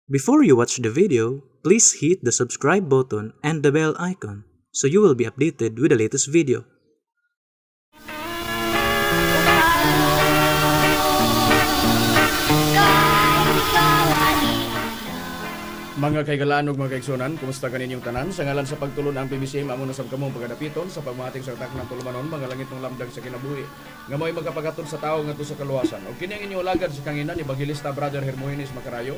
Before you watch the video, please hit the subscribe button and the bell icon so you will be updated with the latest video. Mga kaigalaan ug mga kaigsunan, kumusta kaninyong tanan? Sa ngalan sa pagtulon ang PBCM, amo na sab kamong pagadapiton sa pagmahating sa tak ng tulumanon, mga langit ng lamdag sa kinabuhi nga mao'y magkapagatod sa tawo ngadto sa kaluwasan. Ug kini ang inyong alagad sa kanginan, Evangelista Brother Hermogenes Macarayo.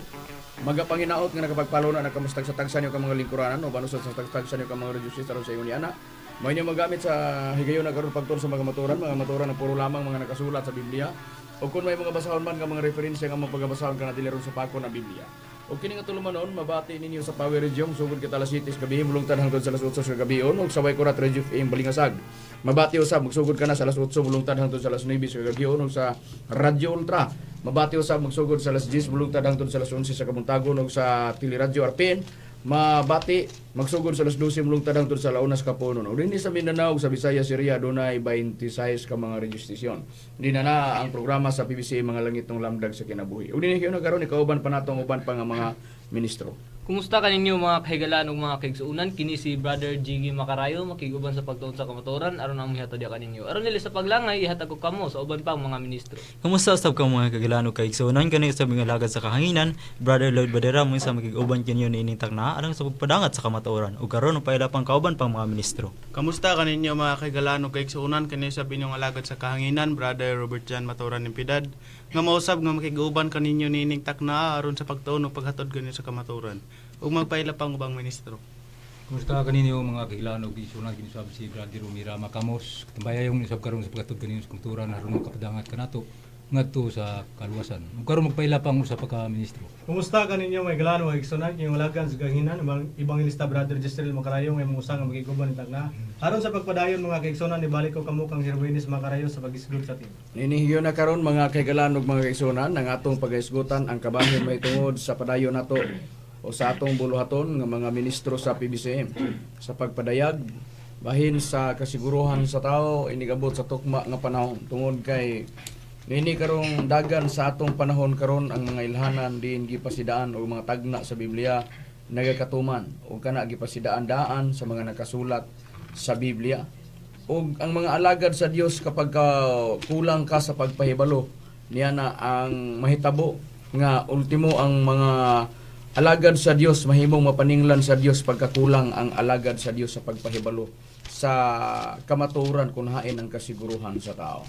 Magapanginaot nga nakapagpalo na nakamustag sa tagsa niyo ka mga lingkuranan o banusad sa tagsa niyo ka mga radio sister sa ingon ni ana. May inyo magamit sa higayon na karon pagtuon sa mga maturan na puro lamang mga nakasulat sa Biblia. O kung may mga basahon man nga mga referensya nga mga pagabasahon ka na dili ron sa pako na Biblia. O kini nga tulumanon, mabati ninyo sa Power Radio, sugod kita alas 7 sa gabi, mulungtad hangtod sa alas 8 sa gabi, og sa Waikurat Radio FM Balingasag. Mabati usab magsugod ka na sa alas 8 mulungtad hangtod sa alas 9 sa gabi, og sa Radio Ultra. Mabati usab magsugod sa alas 10 mulungtad hangtod sa alas 11 sa kabuntagon, og sa Teleradyo RPN mabati magsugod sa alas 12 mulungtad hangtod sa alauna sa kapunon. Og dinhi sa Mindanao ug sa Visayas area dunay 26 ka mga radio station. Di na na ang programa sa PBC, Mga Langit ng Lamdag sa Kinabuhi. Ug dinhi kayo na karon ikauban pa nato ang uban pa nga mga ministro. Kumusta kaninyo, mga kahigalaan ug mga kaigsuonan? Kini si Brother Jiggy Makarayo makiguban sa pagtuon sa kamatuoran aron ang mihatod diha kaninyo. Aron nila sa paglangay ihatag ko kamo sa uban pang mga ministro. Kumusta usab ka, mga kagalaan ug kaigsuonan? Kani usab nga alagad sa kahanginan, Brother Lloyd Badera, mo sa makig-uban kinyo niining takna alang sa pagpadangat sa kamatuoran. Ug karon paila pang kauban pang mga ministro. Kamusta kaninyo, mga kaigalaan ug kaigsuonan? Kani sa inyong alagad sa kahanginan, Brother Robert Jan Maturan Impidad, nga mausab nga makig-uban kaninyo niining takna aron sa pagtuon ug paghatod kaninyo sa kamatuoran. Ug magpaila pang ubang ministro. Kumusta kaninyo, mga kahigalaan ug kaigsuonan? Kini usab si Brother Rumira Makamos. Tambayayong usab karon sa paghatod kaninyo sa kamatuoran aron makapadangat kanato ngadto sa kaluwasan. Ug karon magpaila pang usa pa ka ministro. Kumusta kaninyo, mga igalaan mga igsunan? Kiyong alagan sa gahinan, Evangelista Brother Jezreel Makarayo, ngay mga nga magiguban ni na. Aron sa pagpadayon, mga kaigsunan, ibalik ko kamo kang Herwinis Makarayo sa pag-isgot sa team. Ninihiyo na karon, mga kaigalaan ug mga kaigsuonan, ang atong pagaisgutan ang kabahin may tungod sa padayon nato o sa atong buluhaton nga mga ministro sa PBCM sa pagpadayag bahin sa kasiguruhan sa tao inigabot sa tukma nga panahon, tungod kay nini karong dagan sa atong panahon karon ang mga ilhanan diin gipasidaan og mga tagna sa Biblia nagakatuman o kana gipasidaan daan sa mga nakasulat sa Biblia. Ug ang mga alagad sa Dios, kapag ka kulang ka sa pagpahibalo niya na ang mahitabo nga ultimo ang mga alagad sa Dios mahimong mapaninglan sa Dios pagkakulang ang alagad sa Dios sa pagpahibalo sa kamatuoran kung hain ang kasiguruhan sa tao.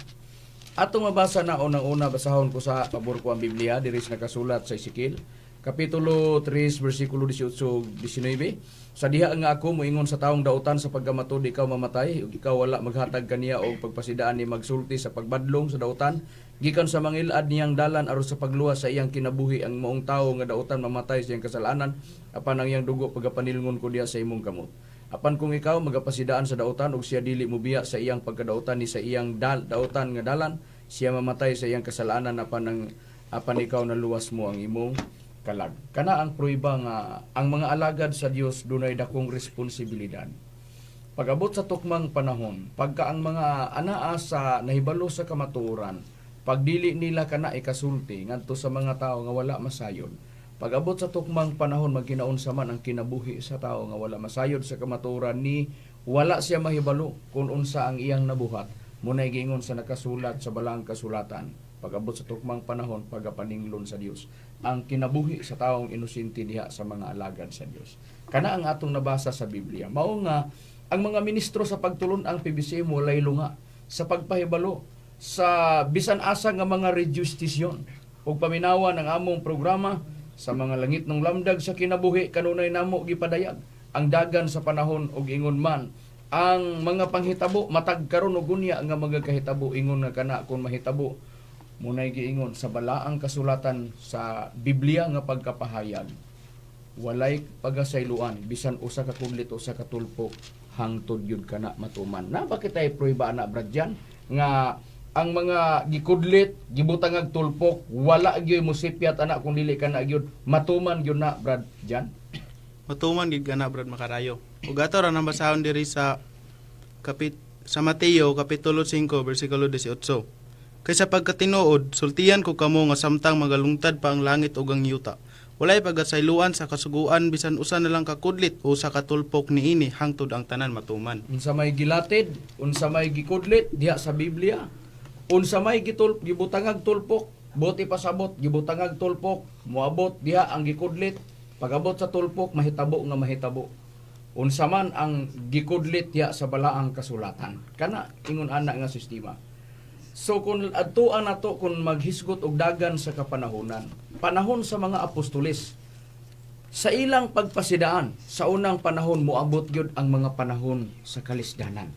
Atong mabasa na unang-una, basahon ko sa pabor ko ang Biblia diri sa nakasulat sa Ezekiel Kapitulo 3 bersikulo 18 ug 19. "Sa diha nga ako moingon sa taong dautan sa pagkamatud, 'Ikaw mamatay,' ug ikaw wala maghatag kaniya og pagpasidaan ni magsulti sa pagbadlong sa dautan gikan sa mangilad niyang dalan aron sa pagluwas sa iyang kinabuhi, ang maong tawo nga dautan mamatay sa iyang kasalanan, apan ang iyang dugo pagapanilngon ko diha sa imong kamot. Apan kung ikaw magapasidaan sa dautan ug siya dili mobiya sa iyang pagkadautan ni sa iyang dautan nga dalan, siya mamatay sa iyang kasalanan, apan ikaw naluwas mo ang imong kalag." Kana ang prueba nga ang mga alagad sa Dios dunay dakong responsibilidad. Pag-abot sa tukmang panahon, pagka ang mga anaa sa nahibalo sa kamatuoran, pagdili nila kana ikasulti ngadto sa mga tao nga wala masayod. Pag-abot sa tukmang panahon, magkinaunsa man ang kinabuhi sa tao nga wala masayod sa kamatuoran ni wala siya mahibalo kung unsa ang iyang nabuhat. Munay giingon sa nakasulat sa balaang kasulatan. Pag-abot sa tukmang panahon, pagapaninglon sa Dios ang kinabuhi sa taong inosente diha sa mga alagad sa Dios. Kana ang atong nabasa sa Biblia. Mao nga ang mga ministro sa pagtulon ang PBCM walay lunga sa pagpahibalo sa bisan asa nga mga radio station. Ug paminawa ng among programa sa Mga Langit ng Lamdag sa Kinabuhi, kanunay namo gipadayag ang dagan sa panahon ug ingon man ang mga panghitabo matag karon ug unya nga magakahitabo, ingon nga kana kung mahitabo munay giingon sa balaang kasulatan sa Biblia nga pagkapahayag, walay pagasayloan bisan usa ka kudlit, usa ka tulpok, hangtod yun kana matuman na. Bakit ay prueba ana, Brad Jan, nga ang mga gikudlit, gibutang ag tulpok, wala gyud mosipyat ana kung dili kana gyud matuman gyud na, Brad Jan? Matuman gid kana, Brad Makarayo. Ug ato ra nang basahon diri sa kapit sa Mateo kapitulo 5 bersikulo 18. "Kay sa pagkatinuod, sultian ko kamo nga samtang magalungtad pa ang langit ug ang yuta, Walay pagasayloan sa kasuguan bisan usa na lang ka kudlit o sa katulpok niini hangtod ang tanan matuman. Unsa may gilatid, unsa may gikudlit diha sa Biblia. Unsa may gibutangag tulpok, buot ipasabot, gibutangag tulpok, moabot diha ang gikudlit. Pagabot sa tulpok, mahitabo nga mahitabo. Unsa man ang gikudlit diha sa balaang kasulatan. Kana ingon ana nga sistema. So kung adtuan nato, kung maghisgot og dagan sa kapanahonan, panahon sa mga apostoles, sa ilang pagpasidaan sa unang panahon, moabot gyud ang mga panahon sa kalisdanan.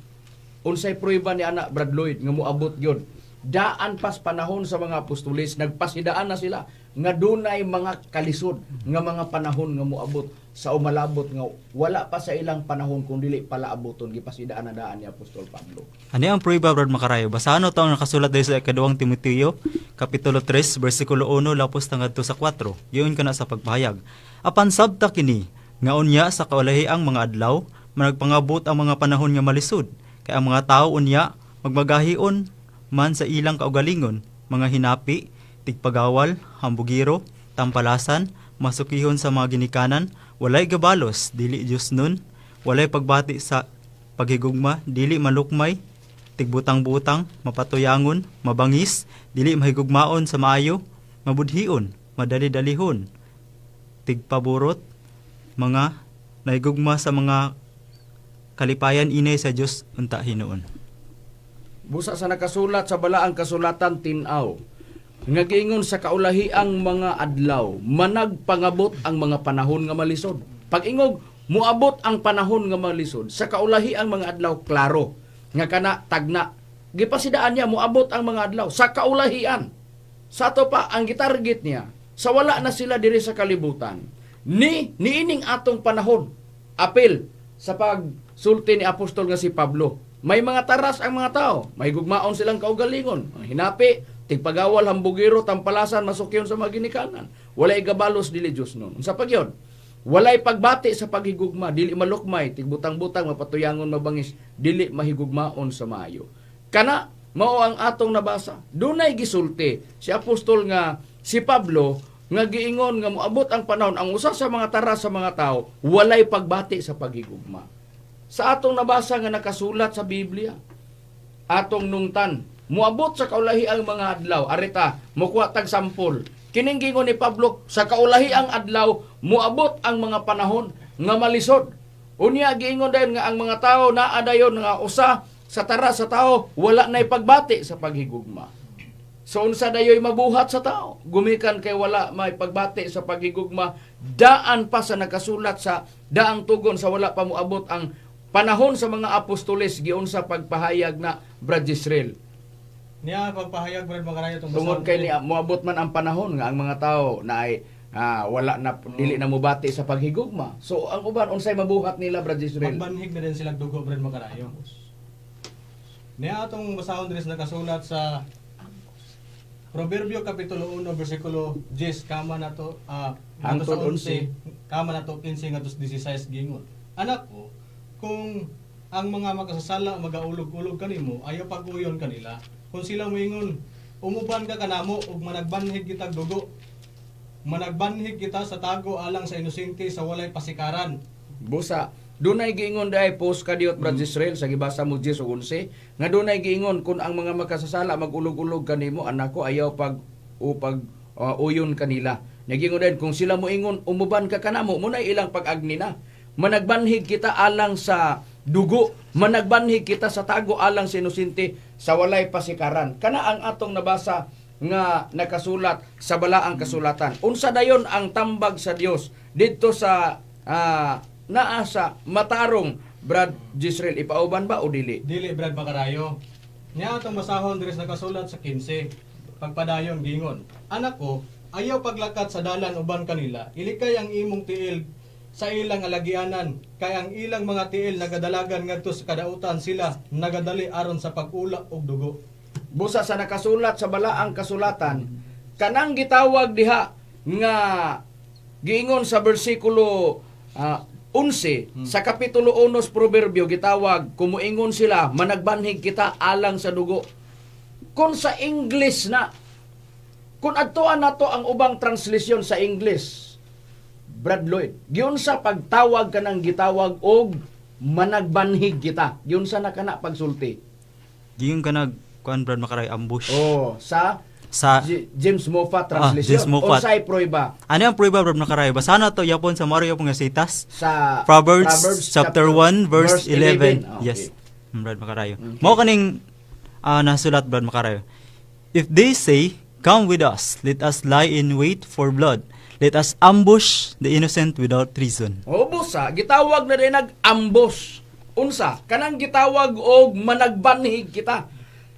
Unsay prueba ni ana, Brad Lloyd, nga moabot gyud? Daan pas panahon sa mga apostoles, nagpasidaan na sila nga dunay mga kalisod nga mga panahon nga moabot sa umalabot nga wala pa sa ilang panahon kung dili pala aboton, gipasidaan na daan ni Apostol Pablo. Ano ang prueba, Brad Makarayo? Basahan to ang nakasulat diri sa ikaduhang Timoteo, Kapitulo 3, versikulo 1, lapos tangadto sa 4. Giun ka na sa pagpahayag. Apan sabta kini, nga unya sa kaulahiang mga adlaw, managpangabot ang mga panahon nga malisod. Kay ang mga tao unya, magmagahion man sa ilang kaugalingon, mga hinapi, tigpagawal, hambugiro, tampalasan, masukihon sa mga ginikanan, walay gabalos, dili Diyos nun, walay pagbati sa paghigugma, dili malukmay, tigbutang-butang, mapatuyangon, mabangis, dili mahigugmaon sa maayo, mabudhion, madali-dalihon, tigpaburot, mga nahigugma sa mga kalipayan inay sa Dios unta hinuon. Busa sa nakasulat sa balaang kasulatan, tin-aw nga giingon sa kaulahiang mga adlaw managpangabot ang mga panahon nga malisod. Pag-ingog moabot ang panahon nga malisod sa kaulahiang mga adlaw, klaro nga kana tagna gipasidaan niya moabot ang mga adlaw sa kaulahian. Sa ato pa ang gitarget niya sa wala na sila diri sa kalibutan ni niining atong panahon, apil sa pagsulti ni apostol nga si Pablo. May mga taras ang mga tao, may gugmaon silang kaugalingon, mga hinapi, tigpagawal, hambugiro, tampalasan, masukyon sa mga ginikanan, walay gabalos, dili Diyos nun. Unsa pa gyud? Walay pagbati sa paghigugma, dili malukmay, tigbutang-butang, mapatuyangon, mabangis, dili mahigugmaon sa maayo. Kana mao ang atong nabasa. Dunay gisulti si apostol nga si Pablo nga giingon nga moabot ang panahon ang usa sa mga tara sa mga tao walay pagbati sa paghigugma. Sa atong nabasa nga nakasulat sa Biblia, atong nungtan, moabot sa kaulahi ang mga adlaw, arita, mukuha tag sampol. Kining giingon ni Pablo, sa kaulahi ang adlaw, moabot ang mga panahon nga malisod. Unya giingon dayon nga ang mga tao naa dayon nga usa sa tara sa tao wala nay pagbati sa paghigugma. So unsa dayoy mabuhat sa tao? Gumikan kay wala may pagbati sa paghigugma, daan pa sa nakasulat sa daang tugon sa wala pa moabot ang panahon sa mga apostoles, giunsa pagpahayag na, Brad Israel? Niya pagpahayag, Brad Makarayo, itong Tungod basahon kay ko. ni moabot man ang panahon nga ang mga tao na ay wala na, dili na mobati sa paghigugma. So ang uban, unsay mabuhat nila, Brad Israel? Magbanhig na din silang dugo, Brad Makarayo. Niya atong basahon diri sa nakasulat sa Proverbio Kapitulo 1 versikulo 10 kama nato ngadto sa Hangtod 11 kama nato 15 ngadto sa 16, gingon. Anak ko, kung ang mga makasasala magaulog-ulog kanimo, ayaw pag-uyon kanila. Kung sila moingon, "Umuban ka kanamo ug managbanhig kitag dugo. Managbanhig kita sa tago alang sa inosente sa walay pasikaran." Busa, dunay giingon dai post kadiot, Brad Israel, sa gibasa mo 10 ug 11 nga dunay giingon kung ang mga makasasala magulog-ulog kanimo, anak ko, ayaw pag o pag uyon kanila. Nagingon din kung sila moingon, "Umuban ka kanamo," mo ilang pag-agni na. Managbanhig kita alang sa dugo, managbanhig kita sa tago alang sa inosente sa walay pasikaran. Kana ang atong nabasa nga nakasulat sa balaang kasulatan. Unsa dayon ang tambag sa Dios didto sa naa sa matarong, Brad Jisrael? Ipauban ba o dili? Dili, Brad Makarayo. Niya atong basahon diri sa nakasulat sa 15. Pagpadayon, gingon. Anak ko, ayaw paglakat sa dalan uban kanila. Ilikay ang imong tiil sa ilang alagianan kay ang ilang mga tiil nagadalagan ngadto sa kadautan, sila nagadali aron sa pag-ula og dugo. Busa sa nakasulat sa balaang kasulatan, kanang gitawag diha nga giingon sa bersikulo 11 sa kapitulo 1 sa Proverbio, gitawag kumuingon sila, "Managbanhig kita alang sa dugo." Kung sa English na, kung adtuan nato ang ubang translation sa English, Brad Lloyd? Giunsa pagtawag kanang gitawag og managbanhig kita? Giunsa na kana pagsulti? Giyon ka nag kuan, Brad Makarayo, ambush. Oh, sa Sa James Moffat translation. Ah, James Moffat. Unsay prueba? Ano ang prueba, Brad Makarayo? Basa na to yapon sa Mario yapon nga sitas. Sa Proverbs chapter 1 verse 11. Okay. Yes. Brad Makarayo. Mao kaning nasulat, Brad Makarayo. "If they say, 'Come with us, let us lie in wait for blood. Let us ambush the innocent without reason." O busa, gitawag na din nag-ambush. Unsa? Kanang gitawag og managbanhig kita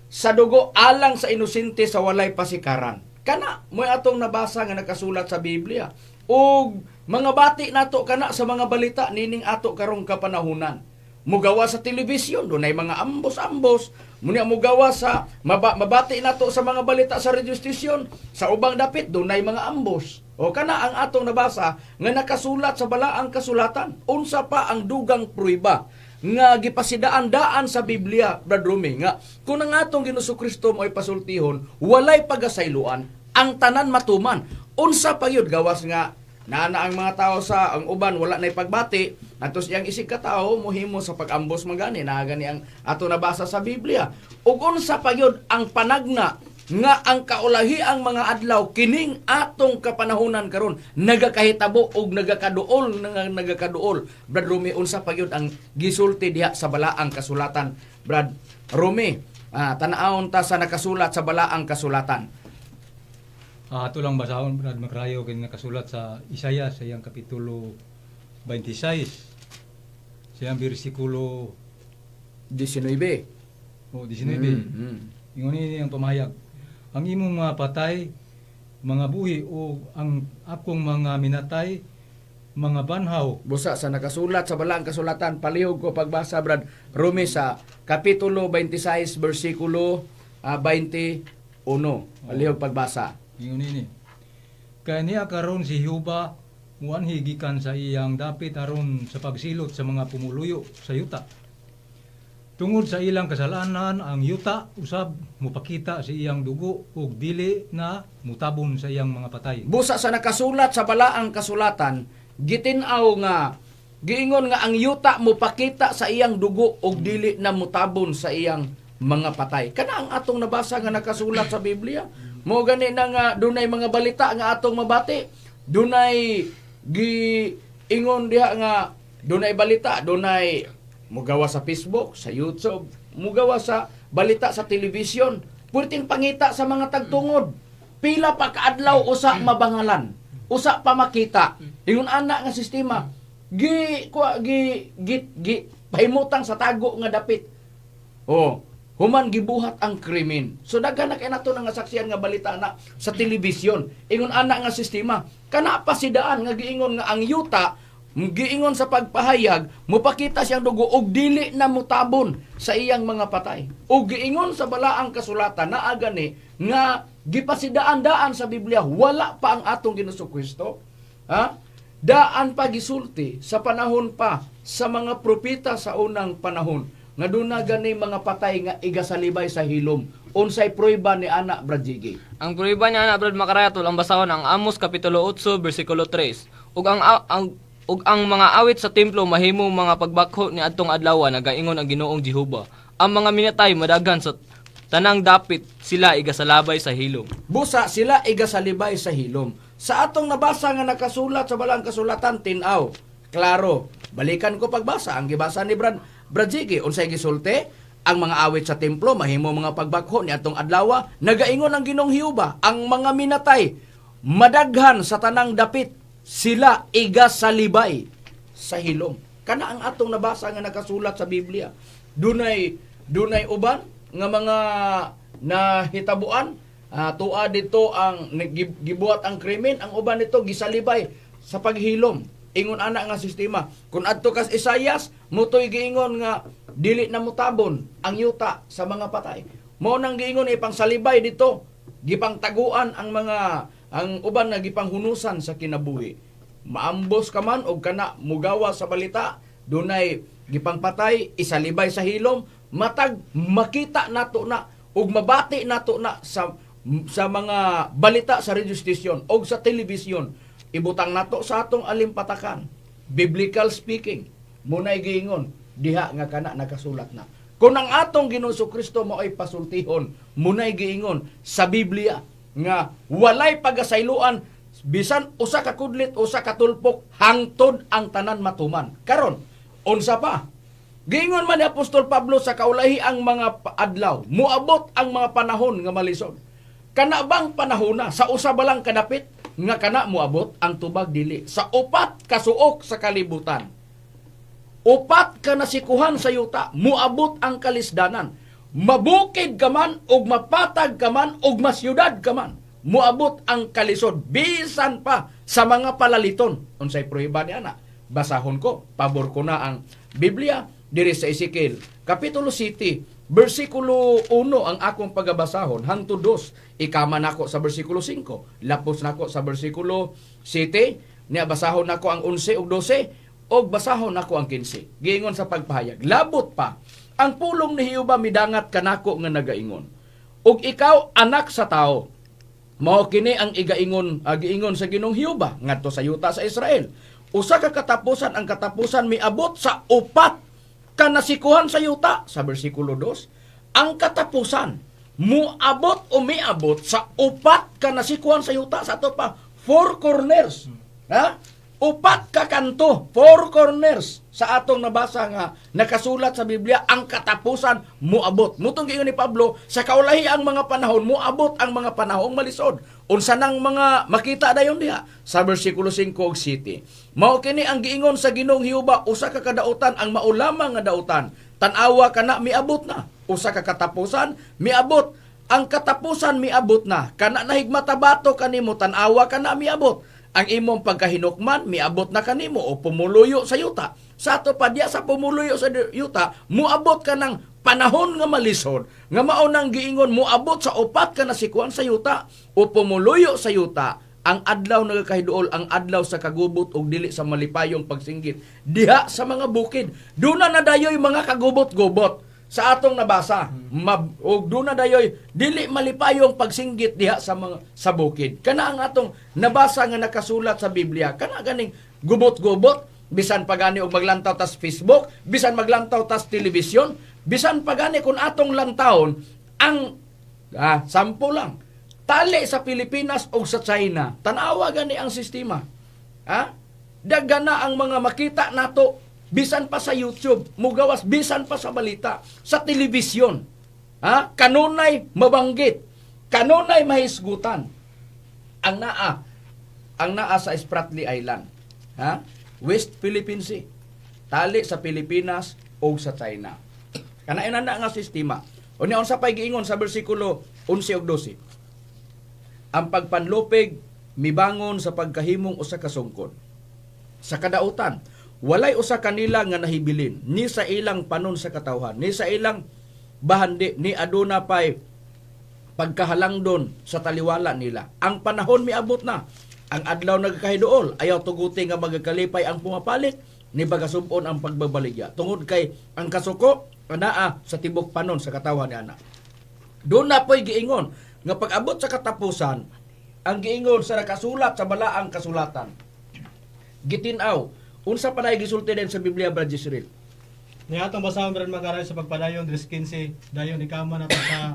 sa dugo alang sa inosente sa walay pasikaran. Kana mo'y atong nabasa nga nakasulat sa Biblia. Og mga bati nato kana sa mga balita nining ato karong kapanahunan. Mugawa sa telebisyon, dunay mga ambos-ambos. Munya mugawa sa mabati nato sa mga balita sa radio station, sa ubang dapit dunay mga ambos. O kana ang atong nabasa nga nakasulat sa balaang kasulatan. Unsa pa ang dugang pruiba nga gipasidaan daan sa Biblia, Brad Rumi, nga kung ang atong Ginoong Kristo mo'y pasultihon, walay pagasayloan, ang tanan matuman? Unsa pa yun gawas nga naa na ang mga tao sa ang uban wala nay pagbati atos iyang isig ka tawo mohimo sa pag-ambos man gani naa gani ang ato nabasa sa Biblia? Ug unsa pa gyud ang panagna nga ang kaulahi ang mga adlaw kining atong kapanahonan karon nagakahitabo og nagakaduol nga nagakaduol, Brad Rumi? Unsa pa gyud ang gisulti diha sa balaang kasulatan, Brad Rumi? Tan-awon ta sa nakasulat sa balaang kasulatan. Ato lang basahon, Brad Makrayo, kini nakasulat sa Isaiah sa iyang kapitulo 26 sa iyang bersikulo 19. O 19. Ingon ini ang pamahayag. "Ang imong mga patay, mga buhi o ang akong mga minatay, mga banhaw." Busa sa nakasulat sa balaang kasulatan, palihog ko pagbasa, Brad Rumi, sa kapitulo 26 bersikulo 21. Palihog pagbasa. Ingon ini. "Kay niya karon si Jehova muanhi gikan sa iyang dapit aron sa pagsilot sa mga pumuluyo sa yuta. Tungod sa ilang kasalanan ang yuta usab mupakita sa iyang dugo ug dili na mutabon sa iyang mga patay." Busa sa nakasulat sa balaang kasulatan, gitin-aw nga giingon nga ang yuta mopakita sa iyang dugo ug dili na mutabon sa iyang mga patay. Kana ang atong nabasa nga nakasulat sa Biblia. Mo gani na nga dunay mga balita nga atong mabati. Dunay giingon diha nga dunay balita, dunay mugawa sa Facebook, sa YouTube, mugawa sa balita sa television. Pwedeng pangita sa mga tagtungod. Pila pa kaadlaw usa mabangalan, usa pa makita. Ingon ana nga sistema gi kuha, gi gi, gi pahimutang sa tago nga dapit. Oh, human gibuhat ang krimen. So daghan na kay nato nga saksihan nga balita na sa telebisyon. Ingon ana nga sistema. Kana pa sidaan nga giingon nga ang yuta giingon sa pagpahayag mupakita siyang dugo og dili na mutabon sa iyang mga patay. Og giingon sa balaang kasulatan naa gani nga gipasidaan-daan sa Biblia wala pa ang atong Ginoong Kristo. Ha? Daan pa gisulti sa panahon pa sa mga propeta sa unang panahon nga duna gani mga patay nga igasalibay sa hilom. Unsay prueba ni ana, Brad Jiggy? Ang prueba niya na, Brad Makarayatol, ang basahon ang Amos kapitulo 8 bersikulo 3. Ug ang mga awit sa templo mahimo mga pagbakho ni adtong adlaw, nagaingon ang Ginoong Jehova. Ang mga minatay madaghan sa tanang dapit, sila igasalabay sa hilom. Busa sila igasalibay sa hilom. Sa atong nabasa nga nakasulat sa balang kasulatan, tin-aw. Klaro. Balikan ko pagbasa ang gibasa ni Brad Jiggy. Unsay gisulti? Ang mga awit sa templo mahimo mga pagbakho ni atong adlaw, nagaingon ang Ginoong Jehova, ang mga minatay madaghan sa tanang dapit, sila igasalibay sa hilom. Kana ang atong nabasa nga nakasulat sa Biblia. Dunay dunay uban nga mga nahitabuan, tuwa dito ang gibuhat ang krimen, ang uban nito gisalibay sa paghilom. Ingon ana nga sistema. Kung adto kas Isayas, mutoy giingon nga dili na mutabon ang yuta sa mga patay. Mao nang giingon ipangsalibay dito, gipangtaguan ang mga ang uban nga gipanghunusan sa kinabuhi. Maambos ka man og kana mugawa sa balita, dunay gipangpatay, isalibay sa hilom, matag makita nato na ug mabati nato na sa mga balita sa radio station og sa television. Ibutang nato sa atong alimpatakan. Biblical speaking, munay giingon diha nga kana nakasulat na. Kung ang atong Ginoong Kristo mao'y pasultihon, munay giingon sa Biblia nga walay pagasayloan bisan usa ka kudlit, usa ka tulpok, hangtod ang tanan matuman. Karon, unsa pa? Giingon man ni Apostol Pablo sa kaulahi ang mga adlaw, muabot ang mga panahon nga malisod. Kana bang panahona sa usa ba lang kadapit nga kana muabot ang tubag? Dili, sa upat kasuok sa kalibutan. Upat ka nasikuhan sa yuta, muabot ang kalisdanan. Mabukid ka man, ug mapatag ka man, ug masyudad ka man, muabot ang kalisod, bisan pa sa mga palaliton. Unsay prueba ni ana? Basahon ko, pabor ko na ang Biblia, diri sa Ezekiel, Kapitulo 7, versikulo 1 ang akong pagabasahon, hangtod 2, ikama nako sa versikulo 5, lapos nako sa versikulo 7, niya basahon nako ang 11 ug 12, og basahon nako ang 15. Giingon sa pagpahayag, labot pa, ang pulong ni Jehova midangat kanako nga nagaingon: "Ug ikaw, anak sa tao, mao kini ang igaingon, giingon sa Ginoong Jehova ngadto sa yuta sa Israel. Usa ka katapusan, ang katapusan miabot sa upat ka nasikuhan sa yuta." Sa bersikulo 2, ang katapusan muabot o miabot sa upat ka nasikuhan sa yuta, sa ato pa four corners. Ha? Upat ka kanto, four corners sa atong nabasa nga nakasulat sa Biblia, ang katapusan muabot. Mutong giingon ni Pablo sa kaulahi ang mga panahon, muabot ang mga panahong malisod. Unsa nang mga makita dayon diha sa bersikulo 5 ug 7? "Mao kini ang giingon sa Ginoong Jehova: usa ka kadautan, ang mao lamang nga dautan. Tan-awa, kana miabot na. Usa ka katapusan miabot. Ang katapusan miabot na. Kana nahigmatabato kanimo, tan-awa, kana miabot. Ang imong pagkahinukman miabot na kanimo o pumuluyo sa yuta." Sa ato pa diya sa pumuluyo sa yuta, muabot ka ng panahon nga malisod, nga mao nang giingon muabot sa upat ka nasikuan sa yuta o pumuluyo sa yuta. Ang adlaw nagakahiduol, ang adlaw sa kagubot ug dili sa malipayong pagsinggit diha sa mga bukid. Duna na dayoy mga kagubot-gubot sa atong nabasa. Ug duna dayoy dili malipayong pagsinggit diha sa mga sa bukid. Kana ang atong nabasa nga nakasulat sa Biblia. Kana ganing gubot-gubot, bisan pa gani og maglantaw tas Facebook, bisan maglantaw tas telebisyon, bisan pa gani kung atong lantawon ang sampo lang, tali sa Pilipinas o sa China, tanawa gani ang sistema. Ha? Daghan na ang mga makita nato bisan pa sa YouTube, mugawas bisan pa sa balita, sa telebisyon. Ha? Kanunay mabanggit, kanunay mahisgutan ang naa sa Spratly Island. Ha? West Philippine Sea. Tali sa Pilipinas o sa China. Kana na nga sistema. Unya unsa pay giingon sa bersikulo 11 ug 12? "Ang pagpanlupig mibangon sa pagkahimong usa ka sungkod. Sa kadautan, walay usa kanila nga nahibilin ni sa ilang panon sa katawhan, ni sa ilang bahandi, ni aduna pay pagkahalangdon sa taliwala nila. Ang panahon miabot na. Ang adlaw nagkahiduol, ayaw tuguti nga magakalipay ang pumapalit, ni bagasubon ang pagbabaligya. Tungod kay ang kasuko anaa sa tibok panon sa katawhan ni ana." Doon na po'y giingon nga pag-abot sa katapusan, ang giingon sa nakasulat sa balaang kasulatan. Gitinaw, unsa pa na gisulti din sa Biblia, Brad Jisreel? Niya atong basahon, Brad Magaray, sa pagpadayon dres 15, dayon ikama nato sa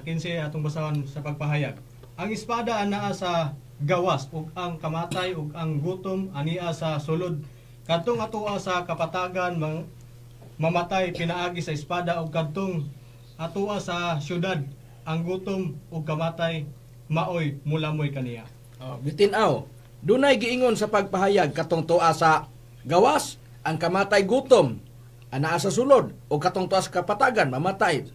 15 atong basahon sa pagpahayag. "Ang espada anaa sa gawas ug ang kamatay ug ang gutom ania sa sulod. Kadtong atoa sa kapatagan mamatay pinaagi sa espada ug kadtong atoa sa syudad, ang gutom ug kamatay maoy mulamoy kaniya." Oh, gitinaw. Dunay giingon sa pagpahayag katong tua sa gawas, ang kamatay, gutom anaa sa sulod, o katong tua sa kapatagan mamatay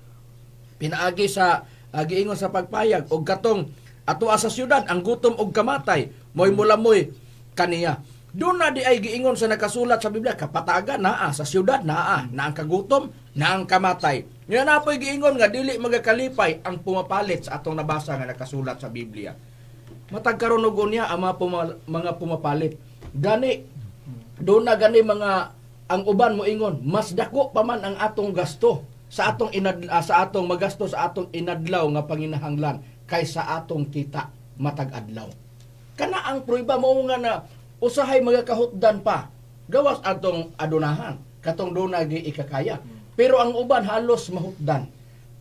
pinaagi sa giingon sa pagpahayag, og katong atoa sa syudad, ang gutom og kamatay moy mulamoy kaniya. Doon na di ay giingon sa nakasulat sa Biblia, kapatagan naa sa syudad, naa na ang kagutom, na ang kamatay. Nga na po'y giingon nga dili magakalipay ang pumapalit sa atong nabasa nga nakasulat sa Biblia. Matag karon og unya ang mga pumapalit. Gani doon na gani mga ang uban moingon, mas dako pa man ang atong gasto sa atong magasto sa atong inadlaw nga panginahanglan kaysa atong kita matag adlaw. Kana ang prueba mo nga na usahay magakahutdan pa. Gawas atong adunahan, katong duna gi ikakaya. Pero ang uban halos mahutdan.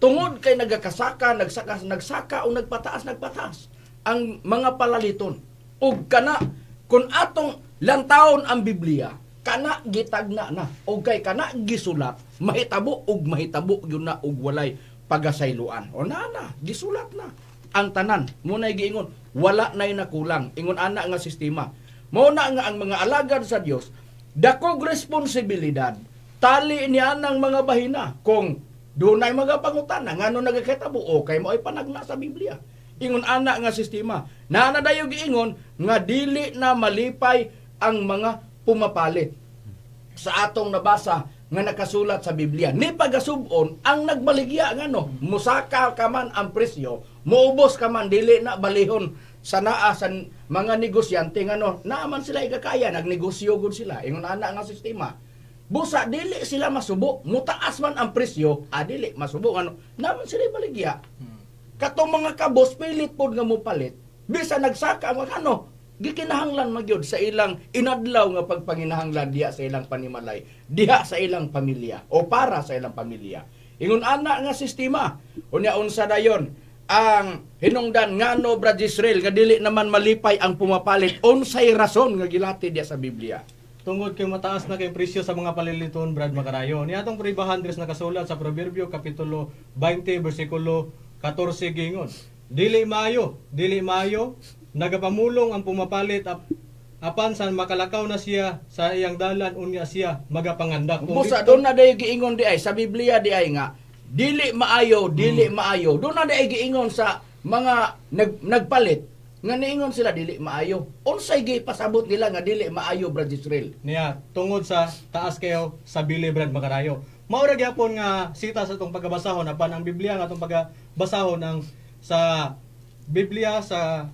Tungod kay nagakasaka, nagsaka, nagsaka o nagpataas, nagpataas ang mga palaliton. Ug kana kung atong lantawon ang Biblia, kana gitagna na og kay kana gisulat, mahitabo ug mahitabo gyud na og walay pagasayloan. O na na, gisulat na ang tanan. Mo nay giingon, wala nay nakulang. Ingon ana nga sistema. Mao na nga ang mga alagad sa Dios dakog responsibilidad tali niya ng mga bahina kung dunay mga pangutana ngano nagakatabo, okay mo ay panagna sa Biblia. Ingon ana nga sistema. Naa na dayo giingon nga dili na malipay ang mga pumapalit sa atong nabasa nga nakasulat sa Biblia. Ni pagasub-on ang nagbaligya, ngano musaka ka man ang presyo, muubos ka man, dili na balihon sa naa sa mga negosyante, ngano naa man sila ikakaya, nagnegosyo gud sila. Ingon ana nga sistema. Busa dili sila masubo, mutaas man ang presyo, dili masubo, ngano naa man sila baligya. Katong mga kabos pilit pod nga mopalit bisan nagsaka ang ano, gikinahanglan magyud sa ilang inadlaw nga pagpanginahanglan diha sa ilang panimalay, diha sa ilang pamilya o para sa ilang pamilya. Ingon ana nga sistema. Unya unsa dayon ang hinungdan, ngano, Brad Israel, nga dili naman malipay ang pumapalit? Unsay rason nga gilati diha sa Biblia? Tungod kay mataas na kay presyo sa mga paliliton, Brad Makarayo. Ni atong pribahan dres nakasulat sa Proverbio kapitulo 20 bersikulo 14, gingon: "Dili maayo, dili maayo nagapamulong ang pumapalit apan san makalakaw na siya sa iyang dalan, unya siya magapanganda." Kung Busa doon na dayo giingon di ay sa Biblia di ay nga dili maayo, dili maayo. Doon na day giingon sa mga nagpalit nga niingon sila dili maayo. Unsay gipasabot nila nga dili maayo, Brad Israel? Niya tungod sa taas kayo sa bili, Brad Makarayo. Mao ra gyapon nga sita sa atong pagabasahon, apan ang Biblia nga atong pagabasahon ang sa Biblia sa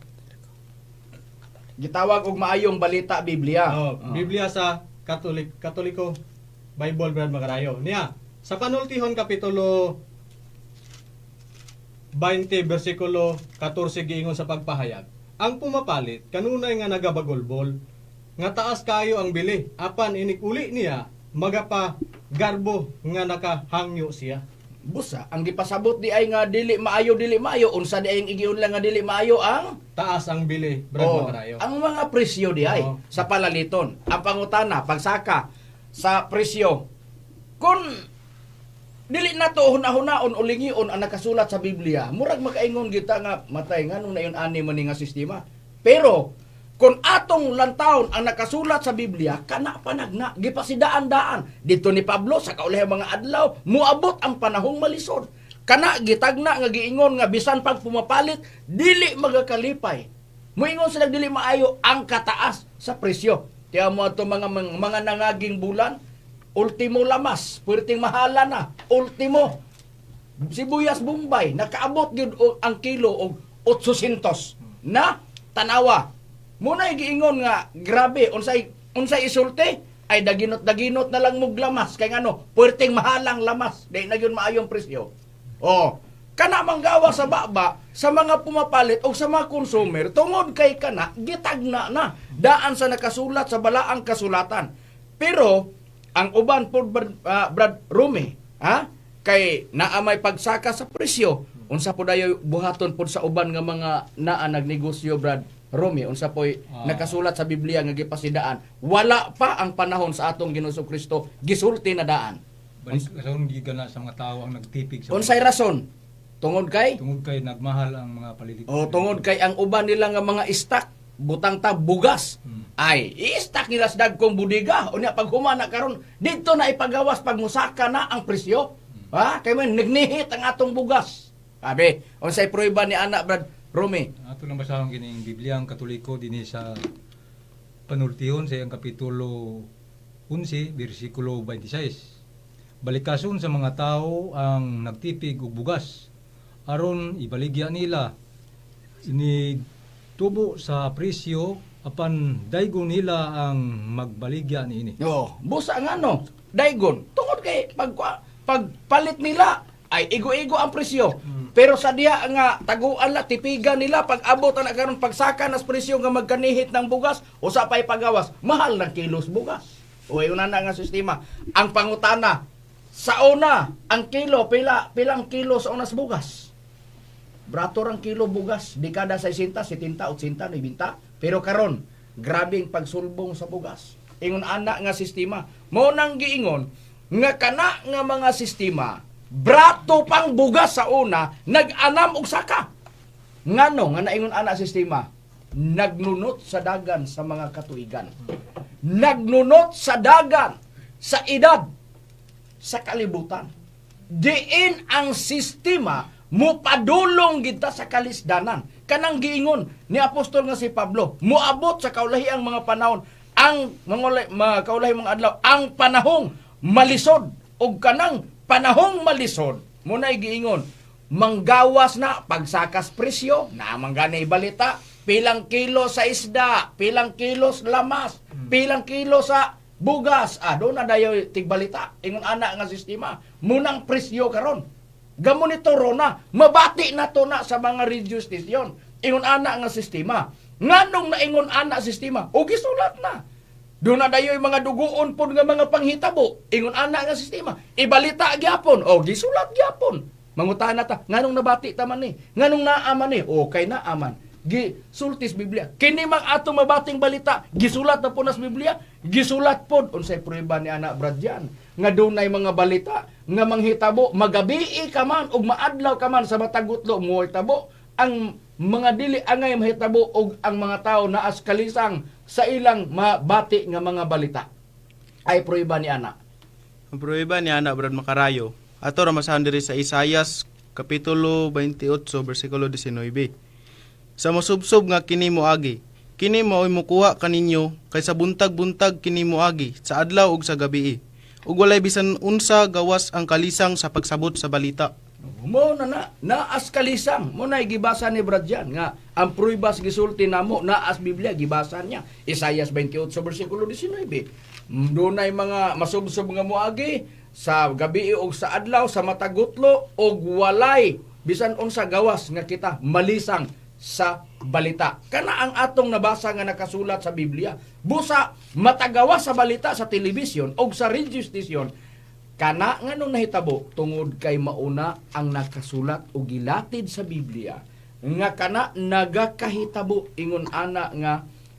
Gitawag og Maayong Balita Biblia. Oh, Biblia sa Katolik Katoliko Bible, Brad Makarayo. Niya sa Panultihon kapitulo 20 bersikulo 14, giingon sa pagpahayag: "Ang pumapalit kanunay nga nagabagulbol nga taas kayo ang bili, apan inig uli niya magapa garbo nga nakahangyo siya." Busa ang gipasabot di ay nga dili maayo, dili maayo, unsa di ay ang igiun lang nga dili maayo ang Taas ang bili, Brad Oh, Makarayo. ang mga presyo di ay sa palaliton. Ang pangutana, pagsaka sa presyo. Kung dili nato huna-hunaon o lingion ang nakasulat sa Biblia, murag makaingon kita nga matay, nganong nayon ani man ni nga sistema. Pero kung atong lantawon ang nakasulat sa Biblia, kana panagna, gipasidaan-daan. Dito ni Pablo sa kaulahang mga adlaw, muabot ang panahong malisod. Kana gitagna nga giingon nga bisan pag pumapalit, dili magakalipay. Muingon sila dili maayo ang kataas sa presyo. Tiya mo ato mga nangaging bulan, ultimo lamas, puwerteng mahala na, ultimo sibuyas Bombay, nakaabot gyud ang kilo og 800 na tanawa. Muna giingon nga grabe, unsay unsay isulti ay daginot daginot na lang mug lamas kay ngano puwerteng mahalang lamas, di na gyud maayong presyo. Oh, kana manggawa sa baba sa mga pumapalit o sa mga consumer tungod kay kana gitagna na daan sa nakasulat sa balaang kasulatan. Pero ang uban po, Brad Rumi, ha? Kay naa may pagsaka sa presyo. Unsa po dayo buhaton pod sa uban nga mga naa nagnegosyo, Brad Rumi? Unsa po'y nakasulat sa Biblia nga gipasidaan? Wala pa ang panahon sa atong Ginoong Kristo, gisulti na daan. Balik rason gikan na sa mga tao ang nagtipig sa Unsay rason? Tungod kay Tungod kay nagmahal ang mga palilit. O tungod kay ang uban nila nga mga stock, butang ta bugas. Ay, i-stock nila sa dagkong budiga. Unya pag humana karon, didto na ipagawas pag musaka na ang presyo. Ha? Kay man nagnihit ang atong bugas. Sabi, unsay prueba ni ana, Brad Rumi? Ato lang basahon kining Biblia ang Katoliko dinhi sa Panultihon sa iyang kapitulo 11 bersikulo 26. Balikason sa mga tao ang nagtipig og bugas aron ibaligya nila ini tubo sa presyo, apan daygon nila ang magbaligya niini. Oh, busa nga no. Daygon, tungod kay pagpalit nila. Ay igo-igo ang presyo. Pero sa diha nga taguan la tipigan nila pag abot ana karon, pagsaka nas presyo nga magkanihit ng bugas, usa pay pagawas, mahal ng kilos bugas. O una na nga sistema. Ang pangutana sa una, ang kilo pila, pilang kilo sa unas bugas? Brato rang kilo bugas, dekada 60, 70, 80, 90. Pero karon, grabing pagsulbong sa bugas. Ingon ana nga sistema. Mao nang giingon nga kana nga mga sistema, brato pang bugas sa una, nag-anam og saka. Ngano nga naingon ana sistema? Nagnunot sa dagan sa mga katuigan. Nagnunot sa dagan sa edad sa kalibutan. Diin ang sistema mupadulong kita sa kalisdanan. Kanang giingon ni apostol nga si Pablo, muabot sa kaulahi ang mga panahon, ang mga, mga kaulahi mga adlaw, ang panahong malisod og kanang panahong malisod, muna'y giingon, manggawas na pagsakas presyo, na manggani balita, pilang kilo sa isda, pilang kilo sa lamas, pilang kilo sa bugas. Ah, doon na dayo tigbalita. Ingon ana nga sistema. Munang presyo karon. Gamonitoro na. Mabati na to na sa mga radio station. Ingon ana nga sistema. Nganong naingon ana sistema? O gisulat na. Doon na dayoy mga dugoon pod nga mga panghitabo. Ingon ana nga sistema. Ibalita gyapon. O gisulat gyapon. Mangutana ta, nganong nabati ta man ni? Nganong naa man ni? Okay na aman. Gi sultis Biblia. Kini mang atong mabating balita, gisulat na po nas Biblia, gisulat pod unsay prueba ni ana Brad Jan nga dunay mga balita nga manghitabo magabii ka man ug maadlaw ka man sa matag utlo mohitabo ang mga dili angay mahitabo og ang mga tao naas kalisang sa ilang mabati nga mga balita. Ay prueba ni ana. Ang pruweba ni ana, Brad Makarayo. Ato ramasahan diri sa Isayas kapitulo 28 bersikulo 19. Sa masubsob nga kini moagi, kini mao'y mukuha kaninyo kay sa buntag-buntag kini moagi sa adlaw ug sa gabii. Ug walay bisan unsa gawas ang kalisang sa pagsabot sa balita. Mo na na naas kalisang mo na gibasa ni Brad Jan nga ang pruebas gisulti namo naas Biblia gibasa niya Isayas 28 bersikulo 19. Dunay mga masubsob nga moagi sa gabi ug sa adlaw sa matagutlo og walay bisan unsa gawas nga kita malisang sa balita. Kana ang atong nabasa nga nakasulat sa Biblia. Busa matagawas sa balita sa telebisyon og sa radio station, kana nga nung nahitabo tungod kay mauna ang nakasulat o gilatid sa Biblia nga kana nagakahitabo ingon ana nga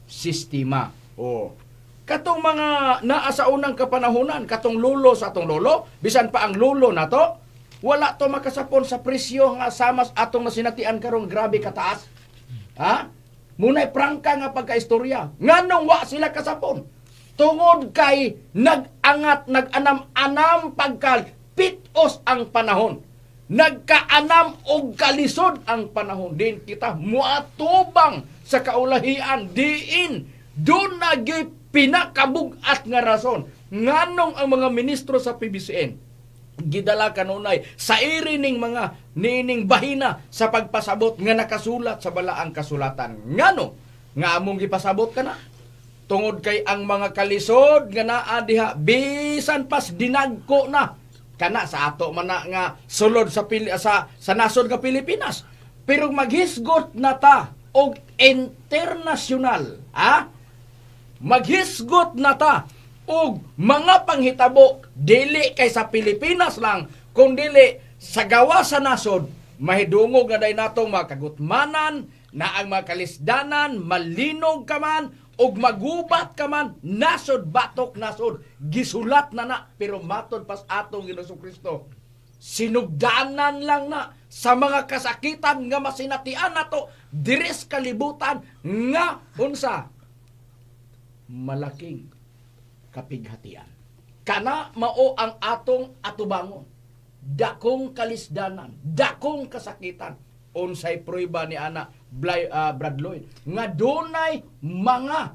sistema. O katong mga naa sa unang kapanahonan, katong lulo sa atong lolo, bisan pa ang lulo nato, wala to makasapon sa presyo nga samas atong nasinatian karon, grabe kataas. Ha? Muna'y prangka nga pagkaistorya. Nganong wa sila kasapon? Tungod kay nag-angat, nag-anam-anam pagka pitos ang panahon. Nagkaanam og kalisod ang panahon. Din kita muatubang sa kaulahian. Diin, doon nagi pinakabugat nga rason. Nganong ang mga ministro sa PBCN gidala kanunay sa iri ning mga nining bahina sa pagpasabot nga nakasulat sa balaang kasulatan? Ngano nga among gipasabot kana? Tungod kay ang mga kalisod nga naa diha bisan pas dinagko na kana sa ato man na nga sulod sa Pili- sa nasod nga Pilipinas, pero maghisgot na ta og international, ha, maghisgot na ta og mga panghitabo dili kay sa Pilipinas lang kung dili sa gawa sa nasod, mahidungog na day natong mga kagutmanan na ang mga kalisdanan, malinog ka man og magubat ka man, nasod batok nasod, gisulat na na, pero matod pas atong Ginoong Kristo, sinugdanan lang na sa mga kasakitan nga masinatian nato diri sa kalibutan nga unsa malaking kapighatian. Kana mao ang atong atubangon. Dakong kalisdanan, dakong kasakitan. Unsay prueba ni ana Blay, Brad Lloyd nga dunay mga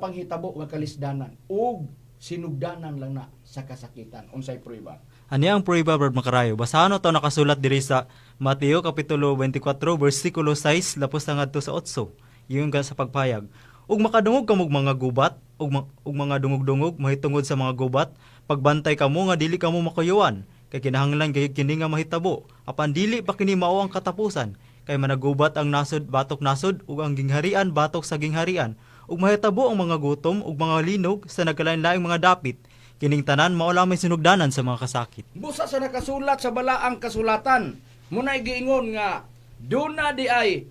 panghitabo nga kalisdanan ug sinugdanan lang na sa kasakitan? Unsay prueba? Ani ang prueba, Brad Makarayo. Basahan to nakasulat diri sa Mateo kapitulo 24 bersikulo 6 lapos na ngadto sa 8. Yun ka sa pagpayag. Ug makadungog kamog mga gubat ug, ug mga dungog-dungog mahitungod sa mga gubat, pagbantay kamo nga dili kamo makuyuan. Kay kinahanglan gayud kini nga mahitabo, apan dili pa kini mao ang katapusan. Kay managubat ang nasod batok nasod ug ang gingharian batok sa gingharian, ug mahitabo ang mga gutom ug mga linog sa nagkalain-laing mga dapit. Kining tanan mao lamang sinugdanan sa mga kasakit. Busa sa nakasulat sa balaang kasulatan, muna'y giingon nga duna di ay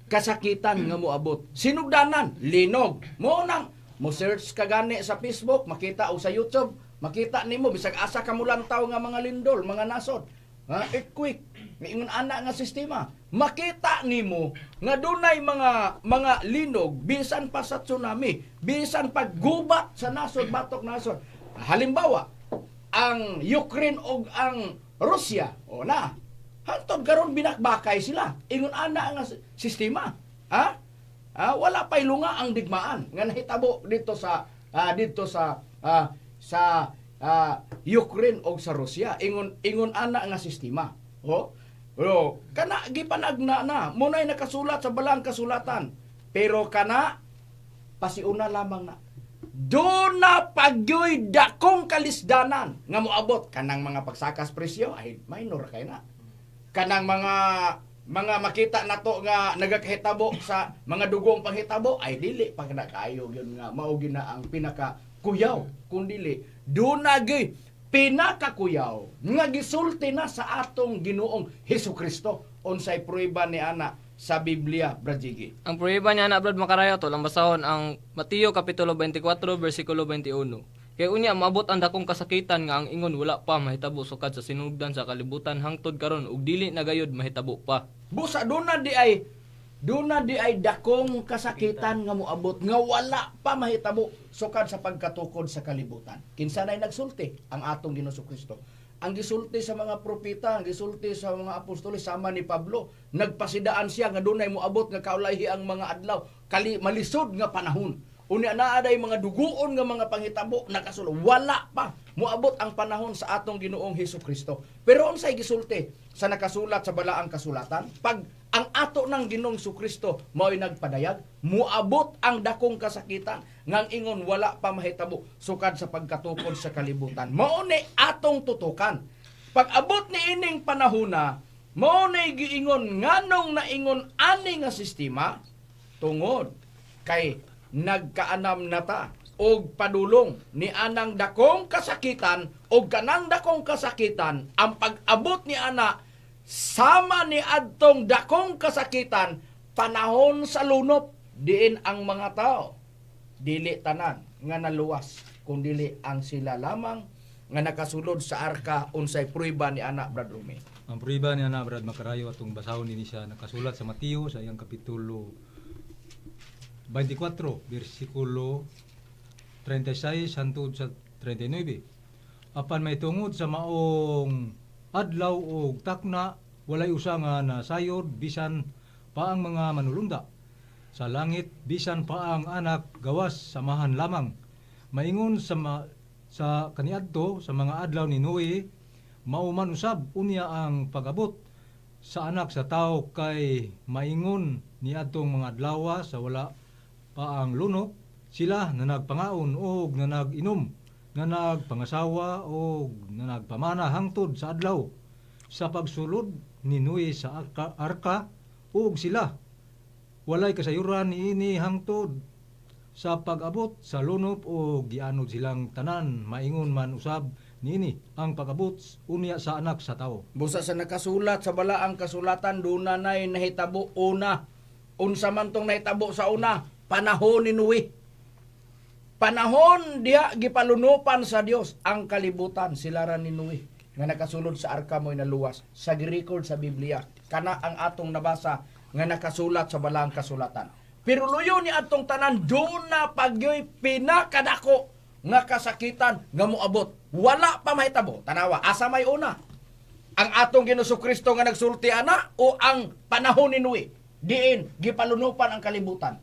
kasakitan nga moabot. Sinugdanan, linog. Mo nang mo search ka gani sa Facebook, makita o sa YouTube, makita nimo bisag asa ka mulantaw nga mga lindol, mga nasod. Ha? Earthquake, miingon ana nga sistema. Makita nimo nga dunay mga linog bisan pa sa tsunami, bisan pa gubat sa nasod batok nasod. Halimbawa, ang Ukraine og ang Russia, o na, hantod karon binakbakay sila. Ingon ana nga sistema. Ha? Ah, wala pa'y lunga ang digmaan nga nahitabo dito sa Ukraine og sa Russia. Ingon ingon ana nga sistema. Oh. Pero kana gipanagna na, muna'y nakasulat sa balang kasulatan. Pero kana pasiuna lamang na. Doon na pagyoy dakong kalisdanan nga moabot kanang mga pagsakas presyo ay minor kay na. Kanang mga makita nato nga nagakahitabo sa mga dugong panghitabo ay dili pa na kaayo gyud nga mao gyud na ang pinaka kuyaw, kun dili doon na gyud pinakakuyaw nga gisulti na sa atong Ginoong Hesus Kristo. Unsay prueba ni ana sa Biblia, Brad Jiggy? Ang pruweba niya na, Brad Makarayo, tol, ang basahon ang Mateo Kapitulo 24, versikulo 21. Kay unya maabot ang dakong kasakitan nga ang ingon wala pa mahitabo sukad sa sinugdan sa kalibutan hangtod karon ug dili na gayud mahitabo pa. Busa doon na di ay dakong kasakitan nga moabot nga wala pa mahitabo sukad sa pagkatukod sa kalibutan. Kinsa nay nagsulti? Ang atong Ginoong Kristo. Ang gisulti sa mga propeta, ang gisulti sa mga apostoles sama ni Pablo, nagpasidaan siya nga dunay moabot nga kaulahi ang mga adlaw, kali malisod nga panahon. Unya naa day mga duguon nga mga panghitabo nakasulod. Wala pa moabot ang panahon sa atong Ginoong Hesus Kristo. Pero unsay gisulti sa nakasulat sa balaang kasulatan? Pag ang ato ng Ginoong Kristo mao'y nagpadayag, moabot ang dakong kasakitan ngang ingon wala pa mahitabo sukad sa pagkatukod sa kalibutan. Mao ni atong tutukan. Pag abot ni ining panahona, mao ni giingon nganong naingon ani nga sistema tungod kay nagkaanam na ta og padulong ni anang dakong kasakitan, og kanang dakong kasakitan ang pag-abot ni ana sama ni adtong dakong kasakitan panahon sa lunop, diin ang mga tao dili tanan nga naluwas kung dili ang sila lamang nga nakasulod sa arka. Unsay prueba ni ana, Brad Rumi? Ang prueba niya na, Brad Makarayo, atong basahon nini siya nakasulat sa Mateo sa iyang kapitulo 24 bersikulo 36 hangtod sa 39. Apan may tungod sa maong adlaw og takna, walay usa nga nasayod bisan pa ang mga manulunda sa langit, bisan pa ang anak, gawas sa Amahan lamang. Maingon sa kaniadto sa mga adlaw ni Noe, mao man usab unya ang pag-abot sa anak sa tao. Kay maingon niadtong mga adlawa sa wala pa ang lunok, sila na nagpangaon og na nag-inom, na nagpangasawa og na nagpamana, hangtod sa adlaw sa pagsulod ni Noe sa arka, ug sila walay kasayuran niini hangtod sa pag-abot sa lunop o gianod silang tanan. Maingon man usab niini ang pag-abot unya sa anak sa tao. Busa sa nakasulat sa balaang kasulatan, doon na na'y nahitabo una. Unsa man tong nahitabo sa una? Panahon ni Noe. Panahon diha gipalunupan sa Dios ang kalibutan, sila ra ni Noe nga nakasulod sa arka mo'y naluwas sa gi-record sa Biblia. Kana ang atong nabasa nga nakasulat sa balaang kasulatan. Pero luyo ni atong tanan, doon na pagyoy pinakadako nga kasakitan nga moabot. Wala pa mahitabo. Tanawa, asa may una? Ang atong Ginoong Kristo nga nagsulti ana o ang panahon ni Noe diin gipalunupan ang kalibutan?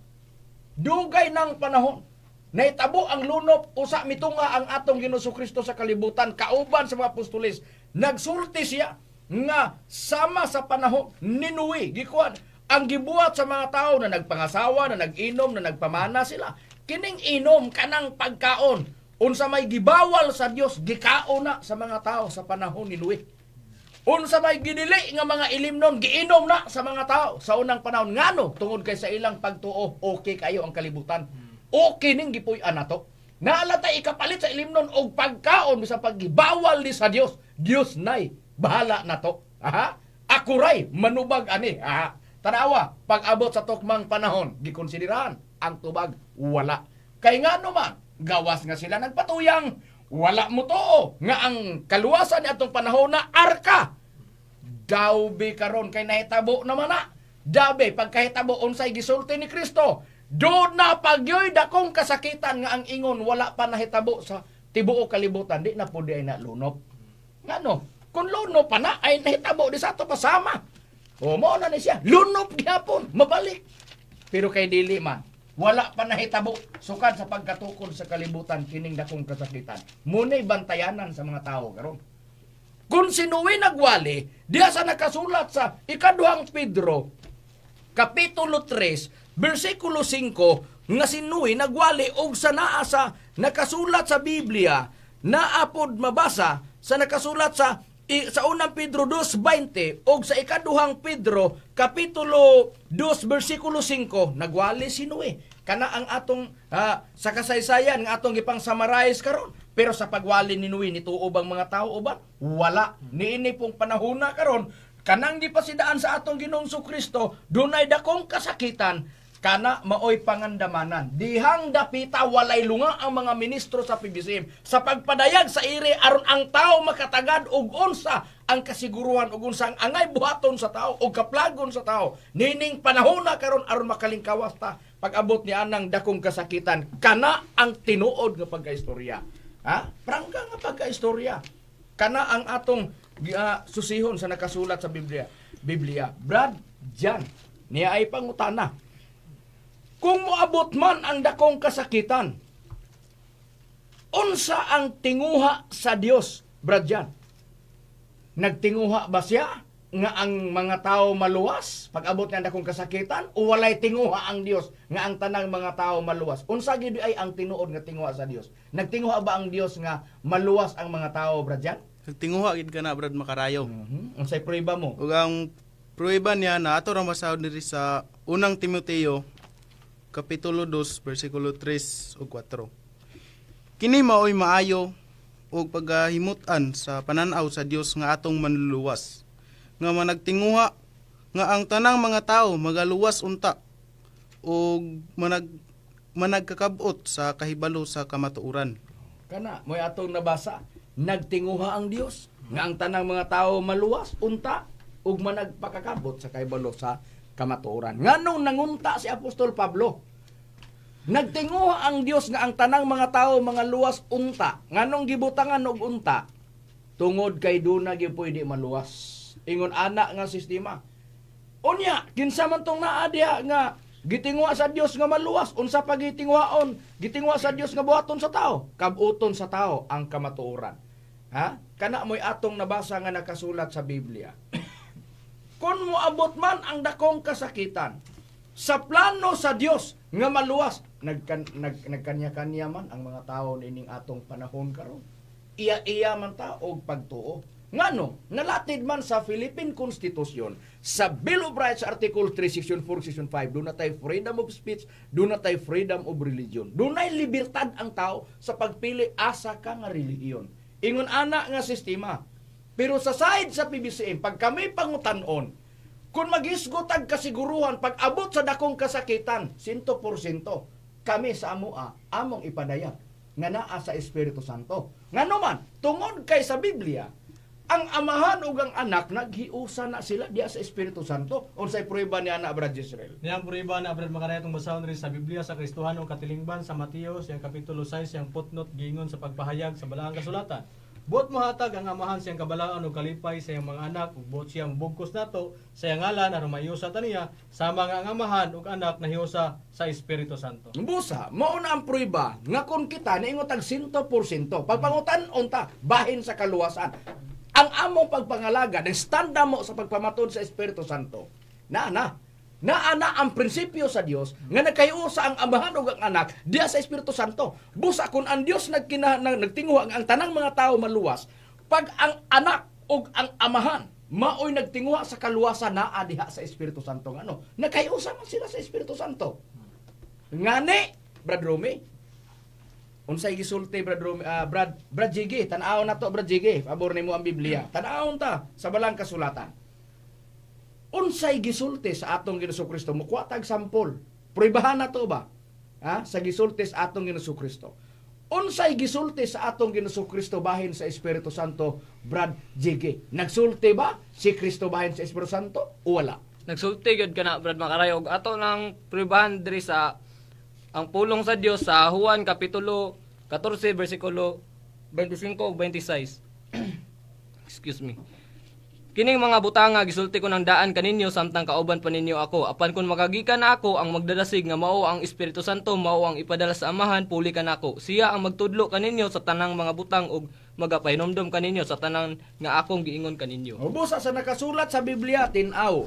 Dugay ng panahon. Naitabo ang lunop, usa mitunga ang atong Ginoong Kristo sa kalibutan kauban sa mga apostoles. Nagsulti siya nga sama sa panahon ni Noe, gikuan ang gibuhat sa mga tao na nagpangasawa, na nag-inom, na nagpamana sila. Kining inom kanang pagkaon. Unsa may gibawal sa Dios, gikaon na sa mga tao sa panahon ni Noe. Unsa may gidili nga mga ilimnon, giinom na sa mga tao sa unang panahon. Ngano? Tungod kay sa ilang pagtuo, okay kayo ang kalibutan. Okay ning gipuy-an nato. Naala tay ikapalit sa ilimnon og pagkaon bisan paggibawal ni sa Dios. Dios nay bahala nato. Aha. Akuray manubag ani. Aha. Tanawa, pag-abot sa tukmang panahon, gikonsiderahan ang tubag wala. Kay ngano man, gawas nga sila nagpatuyang, wala mo tuo nga ang kaluwasan ni atong panahon na arka. Dawbe karon kay nahitabo naman na. Dabe pagkahitabo unsay gisulti ni Kristo. Do na pagyoy dakong kasakitan nga ang ingon wala pa nahitabo sa tibuok kalibutan, di na pud ay na lunop. Ngano? Kung lunop pa na ay nahitabo di sa ato pasama. O mo na ni siya, lunop gyapon, mabalik. Pero kay dili man, wala pa nahitabo sukad sa pagkatukod sa kalibutan kining dakong kasakitan. Muna'y bantayanan sa mga tao karon. Kung si Noe nagwali, diya sa nakasulat sa ikaduhang Pedro, Kapitulo 3, versikulo 5, nga si Noe nagwali og sa naa sa nakasulat sa Biblia, naapod mabasa sa nakasulat sa unang Pedro 2:20 og sa ikaduhang Pedro kapitulo 2 versikulo 5, nagwali si Noe. Kana ang atong sa kasaysayan nga atong gipang summarize karon. Pero sa pagwali ni Noe, nituo bang mga tao uban? Wala. Niini pong panahona karon, kanang gipasidaan sa atong Ginoong Kristo, dunay dakong kasakitan, kana maoy pangandamanan. Dihang dapita walay lunga ang mga ministro sa PBCM sa pagpadayag sa iri aron ang tao makatagad og unsa ang kasiguruhan og unsa ang angay buhaton sa tao og kaplagon sa tao. Nining panahona karon aron makalingkawas ta pag-abot ni anang dakong kasakitan, kana ang tinuod nga pagkaistorya. Ha? Prangka nga pagkaistorya. Kana ang atong susihon sa nakasulat sa Biblia. Biblia. Brad, Jan, niya ay pangutana. Kung moabot man ang dakong kasakitan, unsa ang tinguha sa Dios, Brad Jan? Nagtinguha ba siya nga ang mga tao maluwas pag abot niya ang dakong kasakitan, o walay tinguha ang Dios nga ang tanang mga tao maluwas? Unsa gid ay ang tinuod nga tinguha sa Dios? Nagtinguha ba ang Dios nga maluwas ang mga tao, Brad Jan? Nagtinguha gid kana, Brad Makarayo. Unsay prueba mo? Ug ang pruweba niya na ato ra masahod diri sa unang Timoteo kapitulo 2 bersikulo 3 ug 4. Kini maoy maayo ug pagahimut-an sa pananaw sa Dios nga atong manluluwas, nga managtinguha nga ang tanang mga tawo magaluwas unta ug managkakabot sa kahibalo sa kamatuoran. Kana mo'y atong nabasa, nagtinguha ang Dios nga ang tanang mga tao maluwas unta ug managpakakabot sa kahibalo sa kamatuoran. Nganong nangunta si Apostol Pablo? Nagtinguha ang Dios nga ang tanang mga tao mga luwas unta. Nganong gibutangan og unta? Tungod kay duna gyud pwede maluwas. Ingon ana nga sistema. Unya, kinsa man tong naa diha nga gitinguha sa Dios nga maluwas, unsa pa gitinguhaon? Gitinguha sa Dios nga buhaton sa tao, kabuton sa tao ang kamatuoran. Ha? Kana mo'y atong nabasa nga nakasulat sa Biblia. Kung moabot man ang dakong kasakitan, sa plano sa Dios nga maluwas, nagkanya-kanya man ang mga tao nining atong panahon karon. Iya-iya man ta og pagtuo. Ngano, nalatid man sa Philippine Constitution, sa Bill of Rights Article 3, Section 4, Section 5, doon na tayo freedom of speech, doon na tayo freedom of religion. Doon na libertad ang tao sa pagpili asa ka nga relihiyon. Ingon ana nga sistema. Pero sa side sa PBCM, pag kami pangutan-on, kung magisgot ang kasiguruhan, pag abot sa dakong kasakitan, 100% kami sa amoa, among ipadayag, nga naa sa Espiritu Santo. Ngano man, tungod kay sa Biblia, ang amahan ug ang anak naghiusa na sila diya sa Espiritu Santo. Unsay prueba ni ana, Brad Israel? Niyang prueba na, Brad Makaraya, itong basahon rin sa Biblia sa Kristohanong Katilingban sa Mateo siyang kapitulo 6 siyang footnote giingon sa pagpahayag sa balaang kasulatan. Buot mohatag ang amahan siyang kabalaan ug kalipay sa iyang mga anak ug buot siyang bugkos nato sa iyang ngalan aron maiusa ta niya sama nga ang amahan ug anak nahiusa sa Espiritu Santo. Busa, mao na ang prueba nga kung kita niingon tag 100%, pagpangutan unta bahin sa kaluwasan. Ang among pagpangalaga, ang standa mo sa pagpamatod sa Espiritu Santo. Na na. Naa na ang prinsipyo sa Dios nga nagkahiusa ang Amahan ug ang Anak diya sa Espiritu Santo. Busa kung ang Dios nagtinguha ang tanang mga tao maluwas, pag ang Anak ug ang Amahan maoy nagtinguha sa kaluwasan, naa diha sa Espiritu Santo, ngano nagkahiusa man sila sa Espiritu Santo. Ngani, Brad Romy, unsay gisulti, Brad Romy, Brad Brad Jiggy, tan-awon na to, Brad Jiggy, pabor nimo ang Biblia. Tan-awon ta sa balang kasulatan. Unsay gisulti sa atong Ginoong Kristo? Mukuha tag sampol. Pruibahan na to ba? Ha? Sa gisulti sa atong Ginoong Kristo. Unsay gisulti sa atong Ginoong Kristo bahin sa Espiritu Santo, Brad Jiggy? Nagsulti ba si Kristo bahin sa Espiritu Santo o wala? Nagsulti gyud kana, Brad Makarayo, og ato nang pruebahan diri sa ang pulong sa Dios sa Juan kapitulo 14 bersikulo 25 ug 26. Excuse me. "Kining mga butanga gisulti ko ng daan kaninyo samtang kauban pa ninyo ako. Apan kung makagikan na ako, ang magdadasig nga mao ang Espiritu Santo, mao ang ipadala sa Amahan, puli kanako. Siya ang magtudlo kaninyo sa tanang mga butang ug magapahinomdom kaninyo sa tanan nga akong giingon kaninyo." Busa sa nakasulat sa Biblia, tin-aw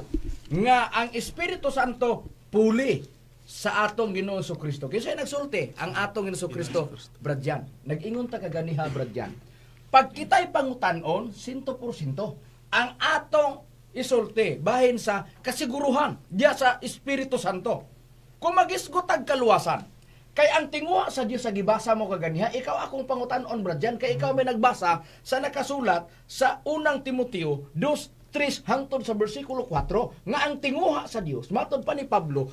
nga ang Espiritu Santo puli sa atong Ginoong Kristo. Kinsa nagsulti? Ang atong Ginoong Kristo, Brad Jan. Nag-ingon ta kaganiha, Brad Jan. Pag kita'y pangutanon, 100% ang atong isulti bahin sa kasiguruhan diya sa Espiritu Santo. Kung magisgot ang kaluwasan, kay ang tinguha sa Dios sa gibasa mo kaganiha, ikaw akong pangutanon, Brad Jan, kay ikaw may nagbasa sa nakasulat sa Unang Timoteo 2:3 hangtod sa bersikulo 4 nga ang tinguha sa Dios, matod pa ni Pablo,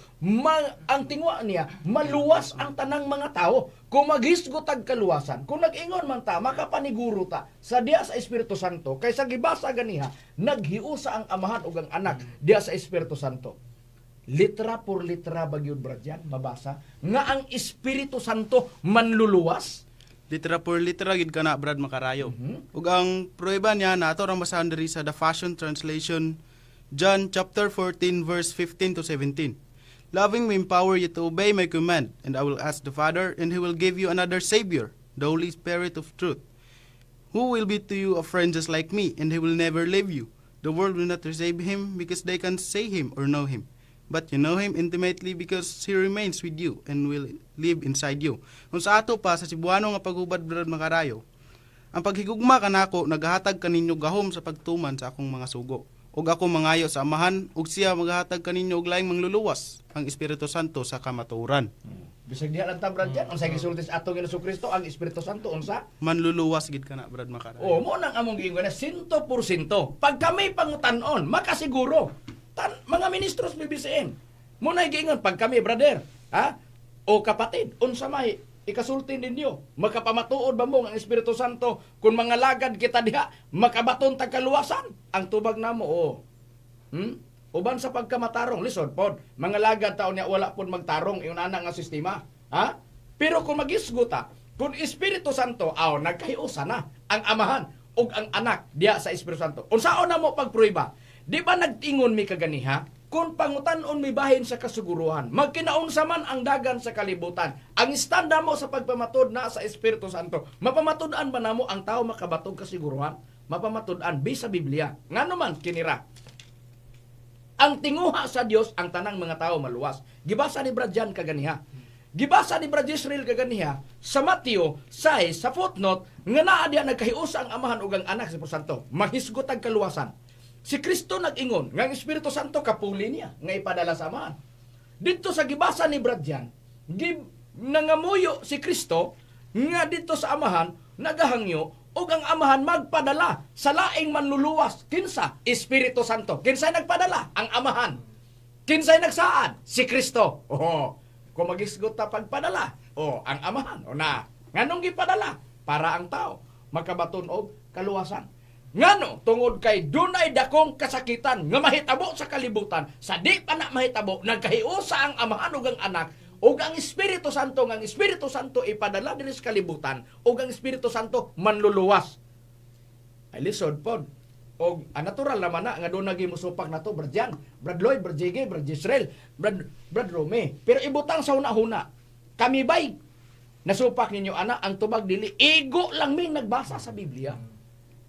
ang tinguha niya maluwas ang tanang mga tao. Kung maghisgot ang kaluwasan, kung nag-ingon man ta, makapaniguro ta sa diya sa Espiritu Santo, kay sa gibasa ganiha, naghiusa ang Amahan ug ang Anak diya sa Espiritu Santo. Litra por litra bagyod, Brad Jan, mabasa nga ang Espiritu Santo manluluwas. Litra por litra gid kana, Brad Makarayo. Ug ang prueba niya na ato rang basahan diri sa The Passion Translation, John chapter 14 verse 15 to 17. "Loving me empower you to obey my command, and I will ask the Father, and he will give you another Savior, the Holy Spirit of truth, who will be to you a friend just like me, and he will never leave you. The world will not receive him because they can see him or know him. But you know him intimately because he remains with you and will live inside you." Kung sa ato pa, sa Cebuano nga paghubad, Brad Makarayo, "Ang paghigugma kanako nagahatag kaninyo gahom sa pagtuman sa akong mga sugo. Ug ako mangayo sa Amahan ug siya magahatag kaninyo og laing mangluluwas, ang Espiritu Santo sa kamatuoran." Bisag diha lang ta, Brad Jan, unsay gisulti sa atong Ginoong Kristo ang Espiritu Santo, unsa? Manluluwas gid kana, Brad Makarayo. Oh, mo nang among giingon na 100%. Pag kami pangutanon, makasiguro. Tan mga ministros BBCM. Mo na giingon pag kami, brother, ha? O kapatid, unsa may ikasulti ninyo? Makapamatuod ba mo ang Espiritu Santo kung mga lagad kita diha makabaton tag kaluwasan? Ang tubag namo, oh. Uban sa pagkamatarong, lisod pod. Mga lagad taon niya wala pod magtarong iyon ana nga sistema. Ha? Pero kung magisguta, kung Espiritu Santo, aw nagkahiusa na ang Amahan ug ang Anak diya sa Espiritu Santo. Unsaon na mo pagprueba? Di ba nagtingon mi kaganiha? Kung pangutan-on mi bahin sa kasuguruhan, magkinaunsa man ang dagan sa kalibutan, ang istanda mo sa pagpamatud na sa Espiritu Santo, mapamatud-an ba namo ang tao makabatog kasiguruhan? Mapamatud-an bi sa Biblia. Ngano man kinira? Ang tinguha sa Dios ang tanang mga tao maluwas. Gibasa ni Brad Jan kaganiha. Gibasa ni Brad Israel kaganiha sa Mateo 6 sa footnote nga naa diya nagkahiusa ang Amahan ug ang Anak sa Espiritu Santo. Maghisgot ang kaluwasan. Si Kristo nag-ingon nga ang Espiritu Santo kapuli niya nga ipadala sa Amahan. Dito sa gibasa ni Brad Jan, nangamuyo si Kristo nga dito sa Amahan nagahangyo ug ang Amahan magpadala sa laing manluluwas. Kinsa? Espiritu Santo. Kinsay nagpadala? Ang Amahan. Kinsay nagsaad? Si Kristo. Oh, kung magisgot ta pagpadala, oh, ang Amahan. O na, nganong gipadala? Para ang tao makabaton og kaluwasan. Ngano? Tungod kay dunay dakong kasakitan nga mahitabo sa kalibutan. Sa di pa na mahitabo, nagkahiusa ang Amahan ug ang Anak ug ang Espiritu Santo, nga ang Espiritu Santo ipadala diri sa kalibutan ug ang Espiritu Santo manluluwas. Ay lisod pod. Og natural naman na nga doon nagi musupak na to, Brad Jan, Brad Lloyd, Brad JG, Brad Israel, Brad Rome. Pero ibutang sa huna-huna. Kami bay nasupak ninyo ana? Ang tubag dili, igo lang ming nagbasa sa Biblia.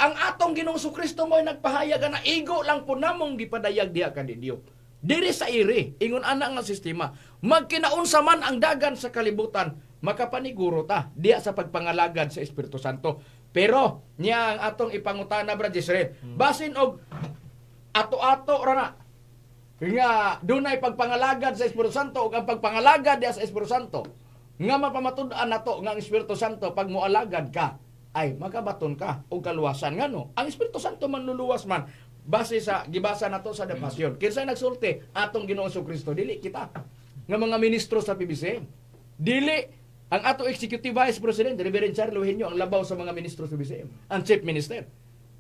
Ang atong Ginoong Kristo mo'y nagpahayag na igo lang po namong gipadayag diha kaninyo. Diri sa iri, ingon ana nga sistema, magkinaunsa man ang dagan sa kalibutan, makapaniguro ta diya sa pagpangalagad sa Espiritu Santo. Pero niya ang atong ipangutana, Brad Jisrael. Basin og ato-ato ra na nga dunay pagpangalagad sa Espiritu Santo ug ang pagpangalagad diya sa Espiritu Santo nga mapamatud-an nato nga ang Espiritu Santo pag moalagad ka ay makabaton ka og kaluwasan. Ngano ang Espiritu Santo manluluwas man base sa gibasa nato sa The Passion? Kinsa nagsulti? Atong Ginoong Kristo. Dili kita nga mga ministro sa PBCM, dili ang ato Executive Vice President Reverend Charles Eugenio ang labaw sa mga ministro sa PBCM, ang Chief Minister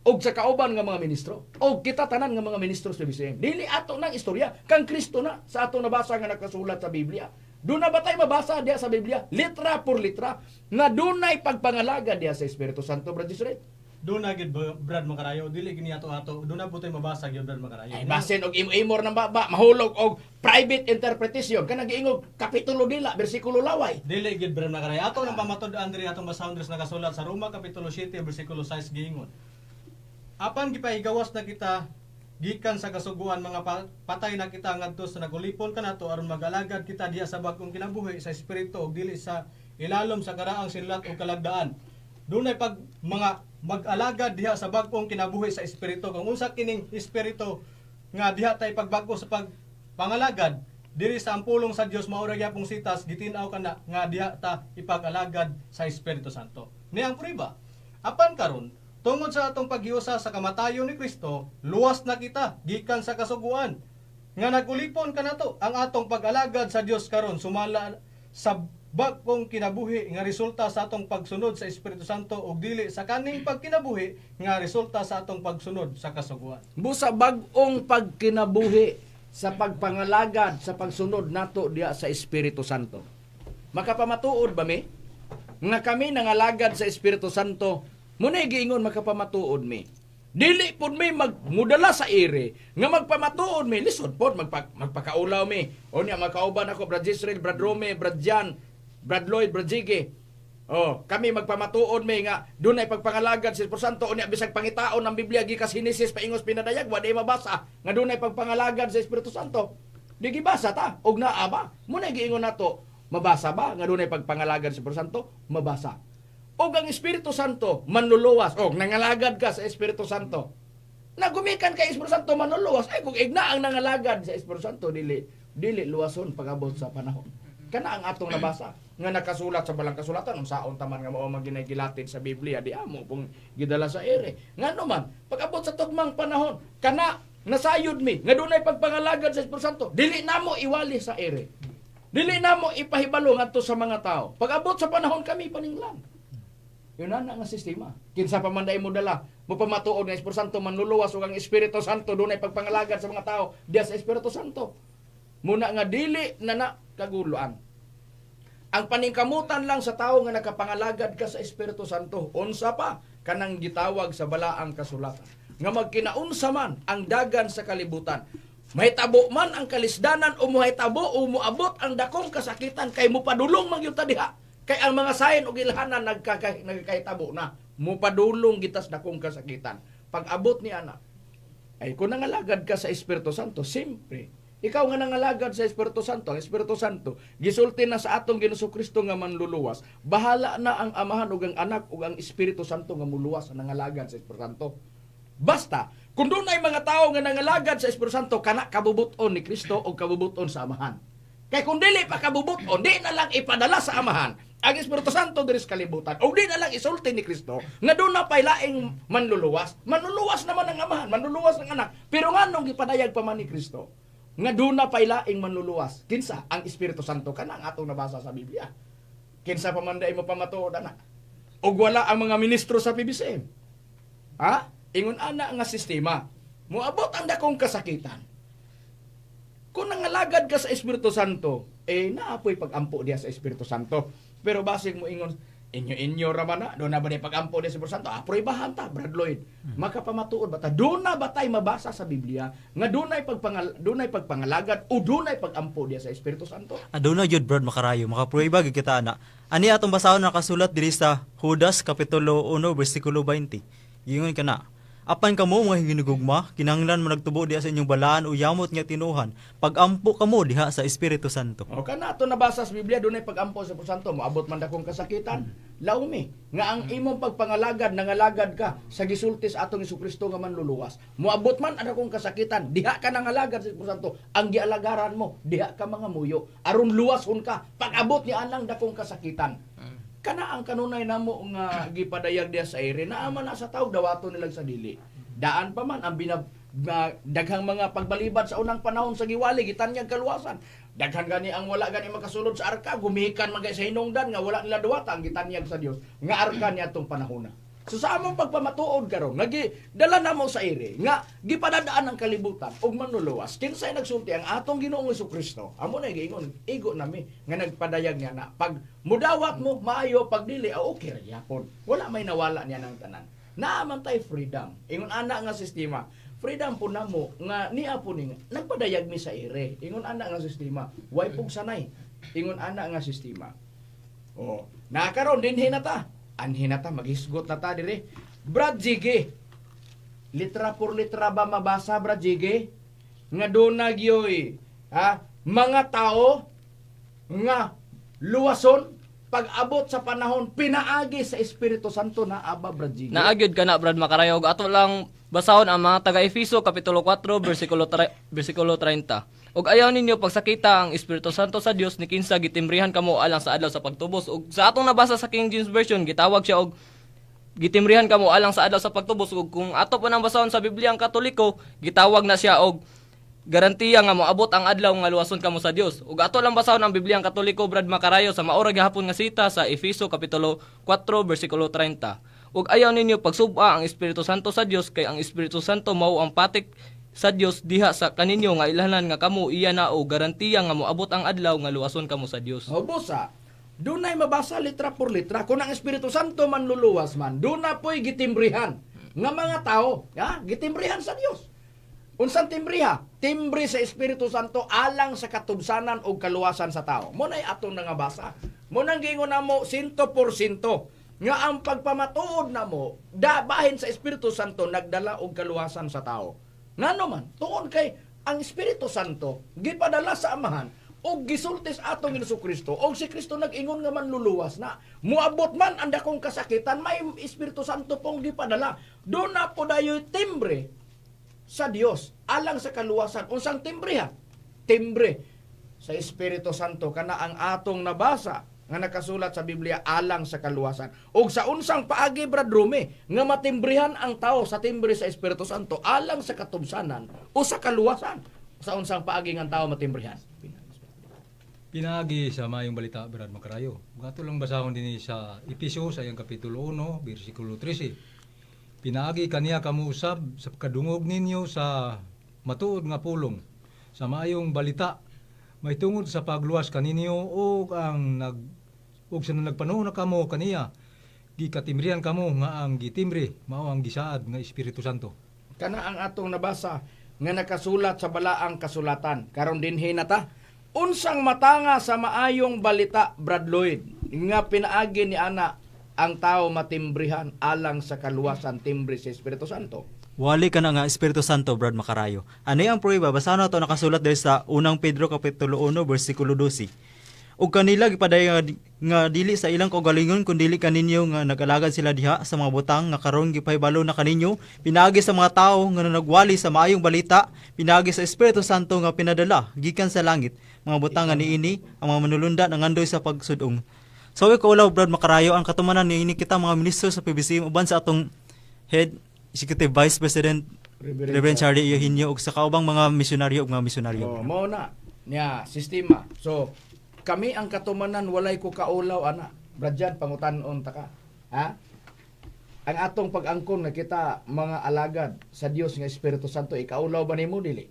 og sa kauban nga mga ministro og kita tanan nga mga ministro sa BCM. Dili ato nang istorya, kang Kristo na sa ato nabasa nga nakasulat sa Biblia. Doon na ba tayo mabasa diya sa Biblia, litra por litra, nga dunay pagpangalaga diya sa Espiritu Santo, Brad Israel? Doon na gid, Brad Makarayo, dili gini ato-ato. Doon na po tayo mabasa gyud, Brad Makarayo. Ay, basin og imo-imor ng baba, mahulog og private interpretation kanang giingog kapitulo dila, bersikulo laway. Dili gid, Brad Makarayo. Ato nang pamatud-an diri, atong basahon diri sa nakasulat sa Roma kapitulo 7 bersikulo 6, giingon: "Apan gipahigawas na kita gikan sa kasuguan, mga patay na kita ngadto sa nagulipon kanato aron mag-alagad kita diha sa bag-ong kinabuhi sa espiritu ug dili sa ilalom sa karaang sinulat o kalagdaan." Dunay pag mga mag-alagad diha sa bag-ong kinabuhi sa espiritu. Kung unsa kining espiritu nga diha tay pagbag-o sa pagpangalagad diri sa ang pulong sa Dios, mao ra gyapong sitas gitin-aw kana nga diha ta ipag-alagad sa Espiritu Santo. Ni ang prueba. Apan karon, tungod sa atong paghiusa sa kamatayon ni Kristo, luwas na kita gikan sa kasuguan nga nagulipon kanato. Ang atong pag-alagad sa Dios karon sumala sa bag-ong kinabuhi nga resulta sa atong pagsunod sa Espiritu Santo ug dili sa kaning pagkinabuhi nga resulta sa atong pagsunod sa kasuguan. Busa bag-ong pagkinabuhi sa pagpangalagad sa pagsunod nato diya sa Espiritu Santo. Makapamatuod ba mi nga kami nangalagad sa Espiritu Santo? Muna giingon, makapamatuod mi. Dili pod mi magmudala sa ere nga magpamatuod mi, lisod pod magpakaulaw mi. O niya makauban ako, Brad Israel, Brad Rome, Brad Jan, Brad Lloyd, Brad Ziggy. Oh, kami magpamatuod mi nga dunay pagpangalagad sa Espiritu Santo, unya bisag pangitaon ang Biblia gikas Henesis paingos Pinadayag, wa di mabasa nga dunay pagpangalagad sa Espiritu Santo. Di gibasa ta og naa ba? Muna giingon nato, mabasa ba nga dunay pagpangalagad sa Espiritu Santo? Mabasa. Og ang Espiritu Santo manluluwas og nangalagad ka sa Espiritu Santo. Nagumikan kay Espiritu Santo manluluwas, ay kung igna ang nangalagad sa Espiritu Santo dili dili luwason pag-abot sa panahon. Kana ang atong nabasa nga nakasulat sa balang kasulatan, unsaon taman nga mao man ginagilatid sa Biblia, di amo pong gidala sa ere. Ngano man pag-abot sa tugmang panahon, kana nasayod mi nga dunay pagpangalagad sa Espiritu Santo, dili namo iwali sa ere. Dili namo ipahibalo ngadto sa mga tao. Pag-abot sa panahon, kami paninglan. Yun na nga sistema. Kinsa pa man dai mo dala, mo pamatuod nga Espiritu Santo manluluwas ug ang Espiritu Santo dunay pagpangalagad sa mga tao diya sa Espiritu Santo. Muna nga dili na na kaguluan. Ang paningkamutan lang sa tao nga nakapangalagad ka sa Espiritu Santo, unsa pa kanang gitawag sa balaang kasulatan nga magkinaunsa man ang dagan sa kalibutan, mahitabo man ang kalisdanan o mahitabo o moabot ang dakong kasakitan, kay mopadulong man gyud ta diha. Kay ang mga sayin og ilhanan nagkakahitabo na, mopadulong gitas dakong kasakitan. Pag abot ni ana, ay kung nangalagad ka sa Espiritu Santo, siyempre, ikaw nga nangalagad sa Espiritu Santo, ang Espiritu Santo, gisulti na sa atong Ginoong Kristo nga manluluwas, bahala na ang Amahan ug ang Anak ug ang Espiritu Santo nga muluwas ang nangalagad sa Espiritu Santo. Basta, kung dunay mga tao nga nangalagad sa Espiritu Santo, kana kabubuton ni Kristo o kabubuton sa Amahan. Kay kung dili pa kabubuton, di na lang ipadala sa Amahan ang Espiritu Santo diri sa kalibutan. O di na lang isulti ni Kristo nga doon na pay laing manluluwas. Manluluwas naman ang Amahan, manluluwas ang Anak. Pero nganong gipadayag pa man ni Kristo nga doon na pay laing manluluwas? Kinsa? Ang Espiritu Santo, kana ang atong nabasa sa Biblia. Kinsa pa man dai mo pamatuod ana? Og wala ang mga ministro sa PBCM. Ha? Ingon ana nga sistema. Moabot ang dakong kasakitan. Kung nangalagad ka sa Espiritu Santo, eh naapoy pagampo diya sa Espiritu Santo. Pero basig mo ingon, inyo-inyo ra man na, doon na ba di pagampo diya sa Espiritu Santo? Ah, pruebahan ta, Brad Lloyd. Makapamatuod ba ta? Doon na ba tay mabasa sa Biblia nga dunay pagpangalagad o dunay pagampo diya sa Espiritu Santo? Aduna gyud, Brad Makarayo, makaprueba gyud kita ana. Ani atong basahon nakasulat diri sa Judas kapitulo 1 bersikulo 20. Giingon kana. Apan kamo mga hinigugma, kinahanglan mo nagtubo diha sa inyong balaan o yamot nga tinuhan, pagampo kamo diha sa Espiritu Santo. O kana ato nabasa sa Biblia dunay pagampo sa Espiritu Santo, moabot man dakong kasakitan. Laumi nga ang imong pagpangalagad nangalagad ka sa gisulti sa atong Hesukristo nga manluluwas. Moabot man ang dakong kasakitan, diha ka nangalagad sa Espiritu Santo, ang gialagaran mo, diha ka mga muyo aron luwason ka pag-abot ni anang dakong kasakitan. Kana ang kanunay namo nga gipadayag diha sa ere, naa man na sa tawag dawaton nilang sa dili. Daan pa man ang daghang mga pagbalibad sa unang panahon sa giwali gitanyag kaluwasan. Daghan gani ang wala gani makasulod sa arka, gumikan man gay sa hinungdan nga wala nila duwata ang gitanyag sa Dios nga arka niadtong panahona. So sa among pagpamatuod karon, nagi dala namo sa ere nga gipadadaan ang kalibutan ug manluluwas. Kinsay nagsulti ang atong Ginoong Kristo? Amo na giingon, igo nami nga nagpadayag niya na pag mudawat mo maayo, pag dili ah, okay ra gyapon. Wala may nawala niya ng tanan. Naa man tay freedom. Ingon ana nga sistema. Freedom po namo nga niya po ni nagpadayag mi sa ere. Ingon ana nga sistema. Way pug sanay. Ingon ana nga sistema. Oh, nakaron dinhi na ta. Anhi na ta, maghisgot na ta dire. Brad Jiggy. Litra por litra ba mabasa, Brad Jiggy? Nga doon gyoy, ha? Mga tao nga luwason pag-abot sa panahon pinaagi sa Espiritu Santo na aba, Brad Jiggy. Naagyod ka na, Brad Makarayog. Ato lang basahon ang mga taga Efeso kapitulo 4 bersikulo 30. Ug ayaw ninyo pagsakita ang Espiritu Santo sa Dios ni kinsa gitimbrihan kamo alang sa adlaw sa pagtubos. Ug sa atong nabasa sa King James Version gitawag siya og gitimbrihan kamo alang sa adlaw sa pagtubos, ug kung ato pa nang basahon sa Biblia ang Katoliko gitawag na siya og garantiya nga moabot ang adlaw nga luwason kamo sa Dios. Ug ato lang basahon ang Biblia ang Katoliko, Brad Makarayo, sa maura gihapon nga sita sa Efeso kapitulo 4 bersikulo 30. Ug ayaw ninyo pagsuba ang Espiritu Santo sa Dios, kay ang Espiritu Santo mao ang patik sa Dios diha sa kaninyo nga ilhanan nga kamo iya na og garantiya nga moabot ang adlaw nga luwason kamo sa Dios. O busa, dunay mabasa litra por litra kung ang Espiritu Santo manluluwas man, doon na po'y gitimbrihan nga mga tao, ha? Gitimbrihan sa Dios. Unsang timbriha? Timbre sa Espiritu Santo alang sa katubsanan o kaluwasan sa tao. Mo na'y atong nangabasa. Mo nang giingon namo 100% nga ang pagpamatuod namo da bahin sa Espiritu Santo nagdala og kaluwasan sa tao. Ngano man, tuon kay ang Espiritu Santo gipadala sa Amahan og gisulti sa atong Hesus Kristo, og si Kristo nag-ingon nga manluluwas na muabot man ang dakong kasakitan, may Espiritu Santo pong gipadala. Doon na po dayoy timbre sa Dios alang sa kaluwasan. Unsang timbre ha? Timbre sa Espiritu Santo kana ang atong nabasa nga nakasulat sa Biblia alang sa kaluwasan. Og sa unsang paagi, Brad Rome, nga matimbrihan ang tao sa timbre sa Espiritu Santo alang sa katubsanan o sa kaluwasan? Sa unsang paagi nga ang tao matimbrihan? Pinaagi sa maayong balita, Brad Makarayo. Gato lang basahon din sa Episo sa iyang kapitulo 1, bersikulo 13. Pinaagi kaniya kamo usab sa kadungog ninyo sa matuod nga pulong sa maayong balita may tungod sa pagluwas kaninyo, og ang nag og sa nagpanuon na kamo kaniya, gikatimrihan kamo nga ang gitimri mao ang gisaad nga Espiritu Santo. Kana ang atong nabasa nga nakasulat sa balaang kasulatan. Karon dinhi na ta. Unsang matanga sa maayong balita, Brad Lloyd, nga pinaagi ni ana ang tao matimbrihan alang sa kaluwasan, timbre sa Espiritu Santo? Wali ka na nga Espiritu Santo, Brad Makarayo. Ano ang pruweba? Basta na ito nakasulat dahil sa unang Pedro Kapitulo 1, versikulo 12. Ug kanila gipadayag nga dili sa ilang kaugalingon kun dili kaninyo nga nag-alagad sila diha sa mga butang nga karon gipahibalo na kaninyo pinaagi sa mga tawo nga nagwali sa maayong balita pinaagi sa Espiritu Santo nga pinadala gikan sa langit, mga butang nga niini ang mga manulunda nangandoy sa pagsudong. So ikaw ulaw, Brad Makarayo, ang katumanan niini kita mga ministro sa PBC uban sa atong head Executive Vice President Reverend Reverend Charlie Eugenio ug sa kaubang mga misyonaryo ug mga misyonaryo. Oh, mao na niya sistema. So kami ang katumanan, walay ko kaulaw ana. Brad Jan, pangutan-on ta ka. Ha? Ang atong pag-angkon nga kita mga alagad sa Dios nga Espiritu Santo, ikaulaw ba nimo dili?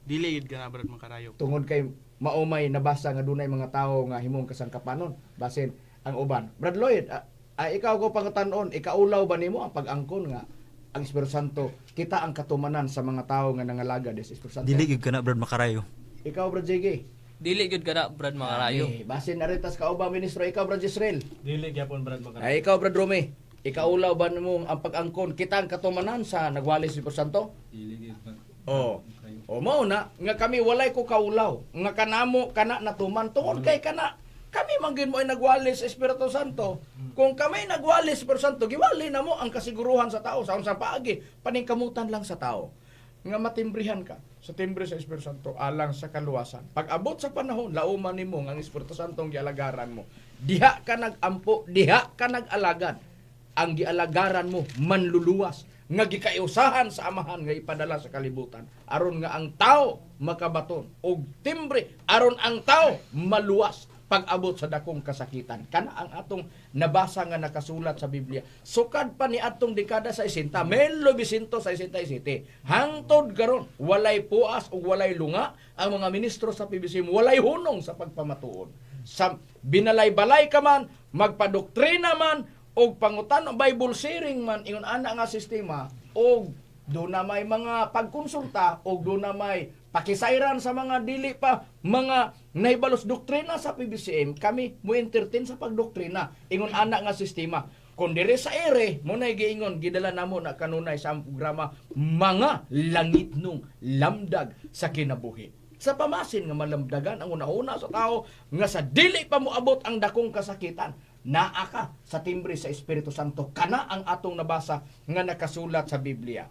Dili gid ka na, Brad Makarayo. Tungod kay maumay nabasa nga dunay mga tawo nga himong kasangkapanon basin ang uban. Brad Lloyd, ikaw ko pangutan-on, ikaulaw ba nimo ang pag-angkon nga ang Espiritu Santo, kita ang katumanan sa mga tawo nga nangalagad sa Espiritu Santo? Dili gyud kana, Brad Makarayo. Ikaw, Brad JG? Dili gyud kana, Brad Makarayo. Eh, basin na rin tas kaubang ministro, ikaw, Brad Israel? Dili gyapon, Brad Makarayo. Ay, ikaw, Brad Rome? Ikaulaw ba nimo ang pag-angkon kita ang katumanan sa nagwali si Espiritu Santo? Dili gyud ba? Oh. Makarayo. O mao na nga kami walay ko kaulaw nga kanamo kana natuman tungod kay kana kami man gyud mo ay nagwali sa Espiritu Santo. Kung kami nagwali sa Espiritu Santo, giwali na mo ang kasiguruhan sa tao sa unsang paagi, paningkamutan lang sa tao nga matimbrihan ka sa timbre sa Espiritu Santo alang sa kaluwasan. Pag abot sa panahon, lauman nimo nga ang Espiritu Santo ang gialagaran mo. Diha ka nagampo, diha ka nag-alagad. Ang gialagaran mo manluluwas nga gikaiusahan sa Amahan nga ipadala sa kalibutan aron nga ang tao makabaton og timbre, aron ang tao maluwas pag-abot sa dakong kasakitan. Kana ang atong nabasa nga nakasulat sa Biblia. Sukad pa ni atong dekada sa 60, 1967, hangtod karon walay puas ug walay lunga ang mga ministro sa PBC, walay hunong sa pagpamatuod. Sa binalay-balay ka man, magpadoktrina man, og pangutan Bible sharing man, ingon ana nga sistema, og do na may mga pagkonsulta og do na may pakisayran sa mga dili pa mga nahibalos doktrina sa PBCM, kami mo entertain sa pagdoktrina ingon ana nga sistema. Kung diri sa ere mo na giingon, gidala namo na kanunay sa among programa mga langitnong lamdag sa kinabuhi, sa pamasin nga malamdagan ang una-una sa tao nga sa dili pa moabot ang dakong kasakitan, naa ka sa timbre sa Espiritu Santo. Kana ang atong nabasa nga nakasulat sa Biblia.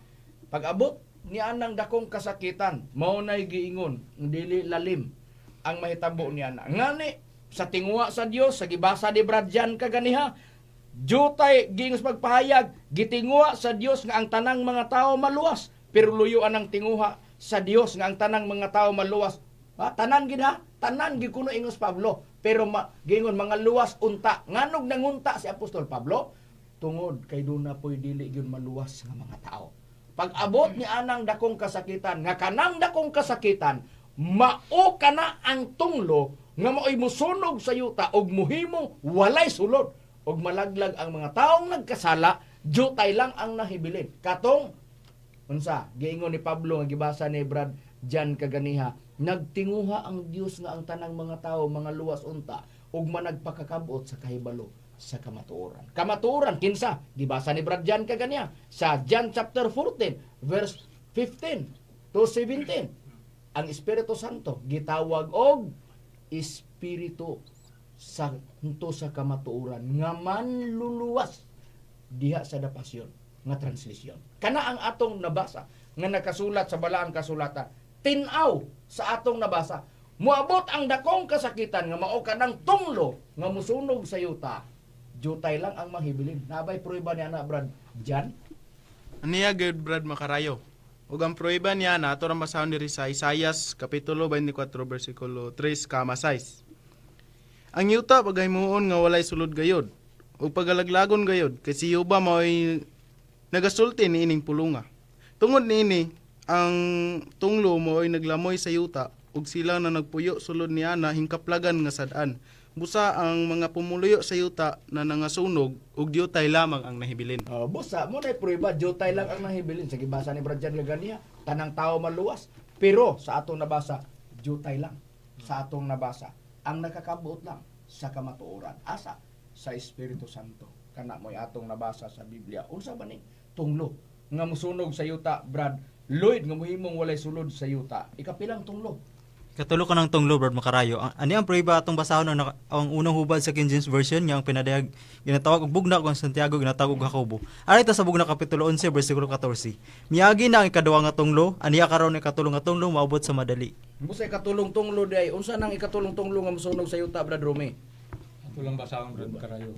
Pag-abot ni anang dakong kasakitan, mao nay giingon dili lalim ang mahitabo niya na. Ngani sa tinguha sa Dios, sa gibasa ni Brad Jan kaganiha, jutay giingos pagpahayag, gitinguha sa Dios nga ang tanang mga tao maluwas, pero luyuan ang tinguha sa Dios nga ang tanang mga tao maluwas. Ha, tanan gid ha, tanan gid kuno ingos Pablo, pero giingon mga luwas unta. Nganog nangunta si Apostol Pablo? Tungod kay duna po'y dili gyud maluwas nga mga tao. Pag-abot ni anang dakong kasakitan, nga kanang dakong kasakitan, mao kana ang tunglo nga mao'y musunog sa yuta og muhimo walay sulod og malaglag ang mga taong nagkasala, jutay lang ang nahibilin. Katong unsa giingon ni Pablo nga gibasa ni Brad Jan kaganiha, nagtinguha ang Dios nga ang tanang mga tao mga luwas unta ug managpakakabot sa kahibalo sa kamatuoran. Kamatuoran kinsa? Gibasa ni Brad Jan kaganiha sa John chapter 14 verse 15 to 17. Ang Espiritu Santo gitawag og espiritu santo sa kamatuoran nga manluluwas diha sa dapasyon nga translation. Kana ang atong nabasa nga nakasulat sa balaang kasulatan. Tin-aw sa atong nabasa. Moabot ang dakong kasakitan nga mao kanang tunglo nga musunog sa yuta. Jutay lang ang mahibilin. Nabay prueba niya na Brad Jan? Aniya gyud, Brad Makarayo. Ug ang prueba niya na ato ra basahon diri sa Isaias kapitulo 24 bersikulo 3 kama 6. Ang yuta pagahimuon nga walay sulod gayod ug pagalaglagon gayod kay si Yuba mao'y nagasulti niining pulunga. Tungod niini ang tunglo mao'y naglamoy sa yuta ug sila na nagpuyo sulod niana hingkaplagan nga sad-an. Busa ang mga pumuluyo sa yuta na nangasunog ug diutay lamang ang nahibilin. Oh, busa mo na prueba jutay lang ang nahibilin. Sa gibasa ni Brad Jan kaganiha, tanang tao maluwas. Pero sa atong nabasa, jutay lang sa atong nabasa. Ang nakakabuot lang sa kamatuoran. Asa sa Espiritu Santo. Kana mo'y atong nabasa sa Biblia. Unsa ba ni tunglo nga musunog sa yuta, Brad Lloyd, nga muhimong walay sulod sa yuta? Ikapilang tunglo? Katulo ka ng tunglo, Brad Makarayo. Ani ang prueba atong basahon ang unang hubad sa King James Version nga ang pinadayag ginatawag og bugna kung Santiago ginatawag og Jacobo. Ari ta sa bugna kapitulo 11 bersikulo 14. Miagi na ang ikaduha nga tunglo, aniya karon ang ikatulo nga tunglo maabot sa madali. Busa ikatulong tunglo day. Unsa nang ikatulong tunglo nga musunog sa yuta, Brad Rome? Ato lang basahon, Brad Makarayo.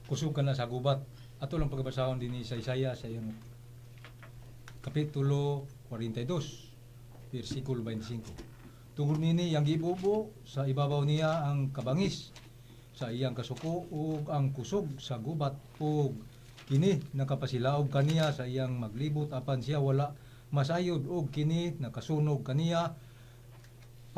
Kusog ka na sa gubat. Ato lang pagbasahon dinhi sa Isaiah sa iyang kapitulo 42 bersikulo 25. Tungod nini yang gibubo sa ibabaw niya ang kabangis sa iyang kasuko ug ang kusog sa gubat ug kini nakapasilaob kaniya sa iyang maglibot apan siya wala masayod ug kini nakasunog kaniya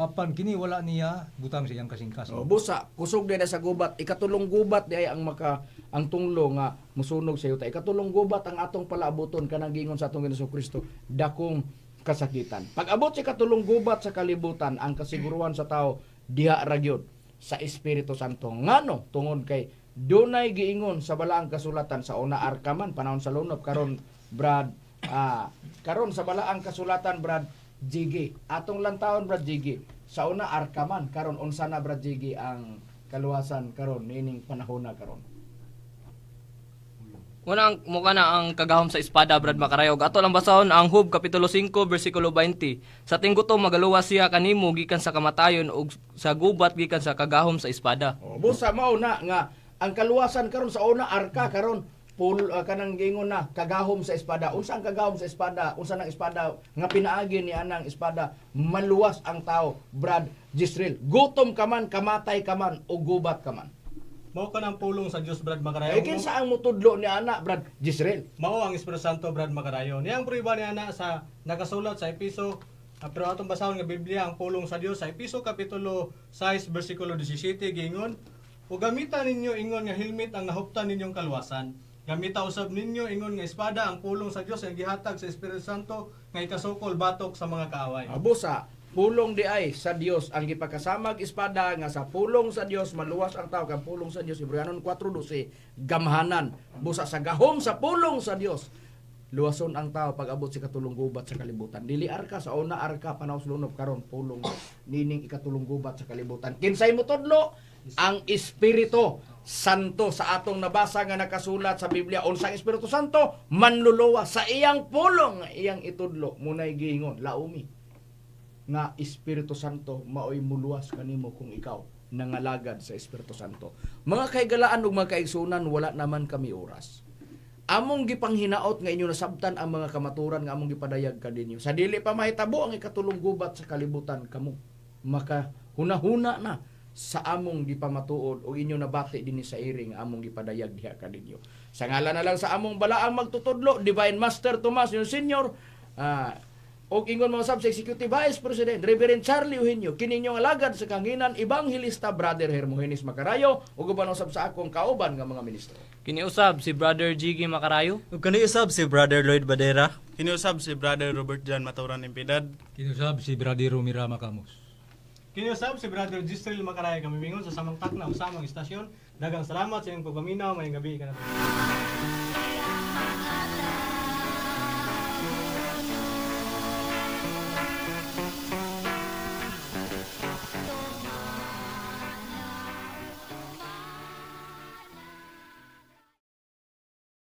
apan kini wala niya butang sa iyang kasingkasing. Oh, busa kusog day na sa gubat. Ikatulong gubat day ang maka ang tunglo nga musunog sa yuta. Ikatulong gubat ang atong palaabuton kanang giingon sa atong Ginoong Kristo, dakong kasakitan. Pag abot sa ikatulong gubat sa kalibutan, ang kasiguruhan sa tao diha ra gyud. sa Espiritu Santo. Ngano tungod kay dunay giingon sa balaang kasulatan sa una arka man panahon sa lunop karon, Brad, karon sa balaang kasulatan, Brad Jiggy. Atong lantawon, Brad Jiggy, sa una arka man karon, unsa na, Brad Jiggy, ang kaluwasan karon niining panahon na karon? Una ang mukha na ang kagahom sa espada, Brad Makarayog. Ato lang basahon ang Hub kapitulo 5 bersikulo 20. Sa tinggutom magaluwas siya kanimo gikan sa kamatayon ug sa gubat gikan sa kagahom sa espada. Oh, busa mao na nga ang kaluwasan karon sa una arka karon pul kanang giingon na kagahom sa espada. Unsa ang kagahom sa espada? Unsa nang espada nga pinaagi ni anang espada maluwas ang tao, Brad Jisril? Gutom ka man, kamatay ka man, o gubat ka man. Mao ka ng pulong sa Dios, Brad Makarayo. Ay kinsa ang mutudlo ni ana, Brad Jisril? Mao ang Espiritu Santo, Brad Makarayo. Niyang prueba ni ana sa nakasulat sa Episo, pero atong basahon nga Biblia ang pulong sa Dios sa Episo kapitulo 6 bersikulo 17, giingon, "O gamita ninyo ingon nga helmet ang nahuptan ninyong kaluwasan. Gamita usab ninyo ingon nga espada ang pulong sa Dios nga gihatag sa Espiritu Santo nga ikasukol batok sa mga kaaway." Busa pulong di ay sa Dios ang gipakasamag espada nga sa pulong sa Dios maluwas ang tao, kang pulong sa Dios, Hebreanon 4:12, gamhanan. Busa sa gahom sa pulong sa Dios luwason ang tao pag abot sa katulong gubat sa kalibutan. Dili arka sa una arka panaw sa lunop karon, pulong nining ikatulong gubat sa kalibutan. Kinsay mo tudlo? Ang Espiritu Santo sa atong nabasa nga nakasulat sa Biblia. Unsang Espiritu Santo? Manluluwa sa iyang pulong nga iyang itudlo. Munay giingon laumi nga Espiritu Santo maoy muluwas kanimo kung ikaw nangalagad sa Espiritu Santo. Mga kaigalaan ug mga kaigsunan, wala naman kami oras. Among gipanghinaot nga inyo nasabtan ang mga kamaturan nga among gipadayag kaninyo. Sa dili pa mahitabo ang ikatulong gubat sa kalibutan, kamo maka hunahuna na sa among gipamatuod o inyo nabati dinhi sa iring among gipadayag diha kaninyo. Sa ngalan na lang sa among balaang magtutudlo, Divine Master Tomas yung Senior, og ingon mga sab sa Executive Vice President Reverend Charlie Eugenio, kini inyong alagad sa kanginan, Evangelista Brother Hermogenes Macarayo, ug uban usab sa akong kauban nga mga ministro. Kiniusab si Brother Jiggy Makarayo. Ug kaniusab si Brother Lloyd Badera. Kiniusab si Brother Robert John Maturan Impidad. Kinusab si Brother Romira Macamos. Kiniusab si Brother Gistril Makarayo, kami mingon sa samang takna o samang istasyon. Daghang salamat sa inyong pagpaminaw. Maayong gabi kanato.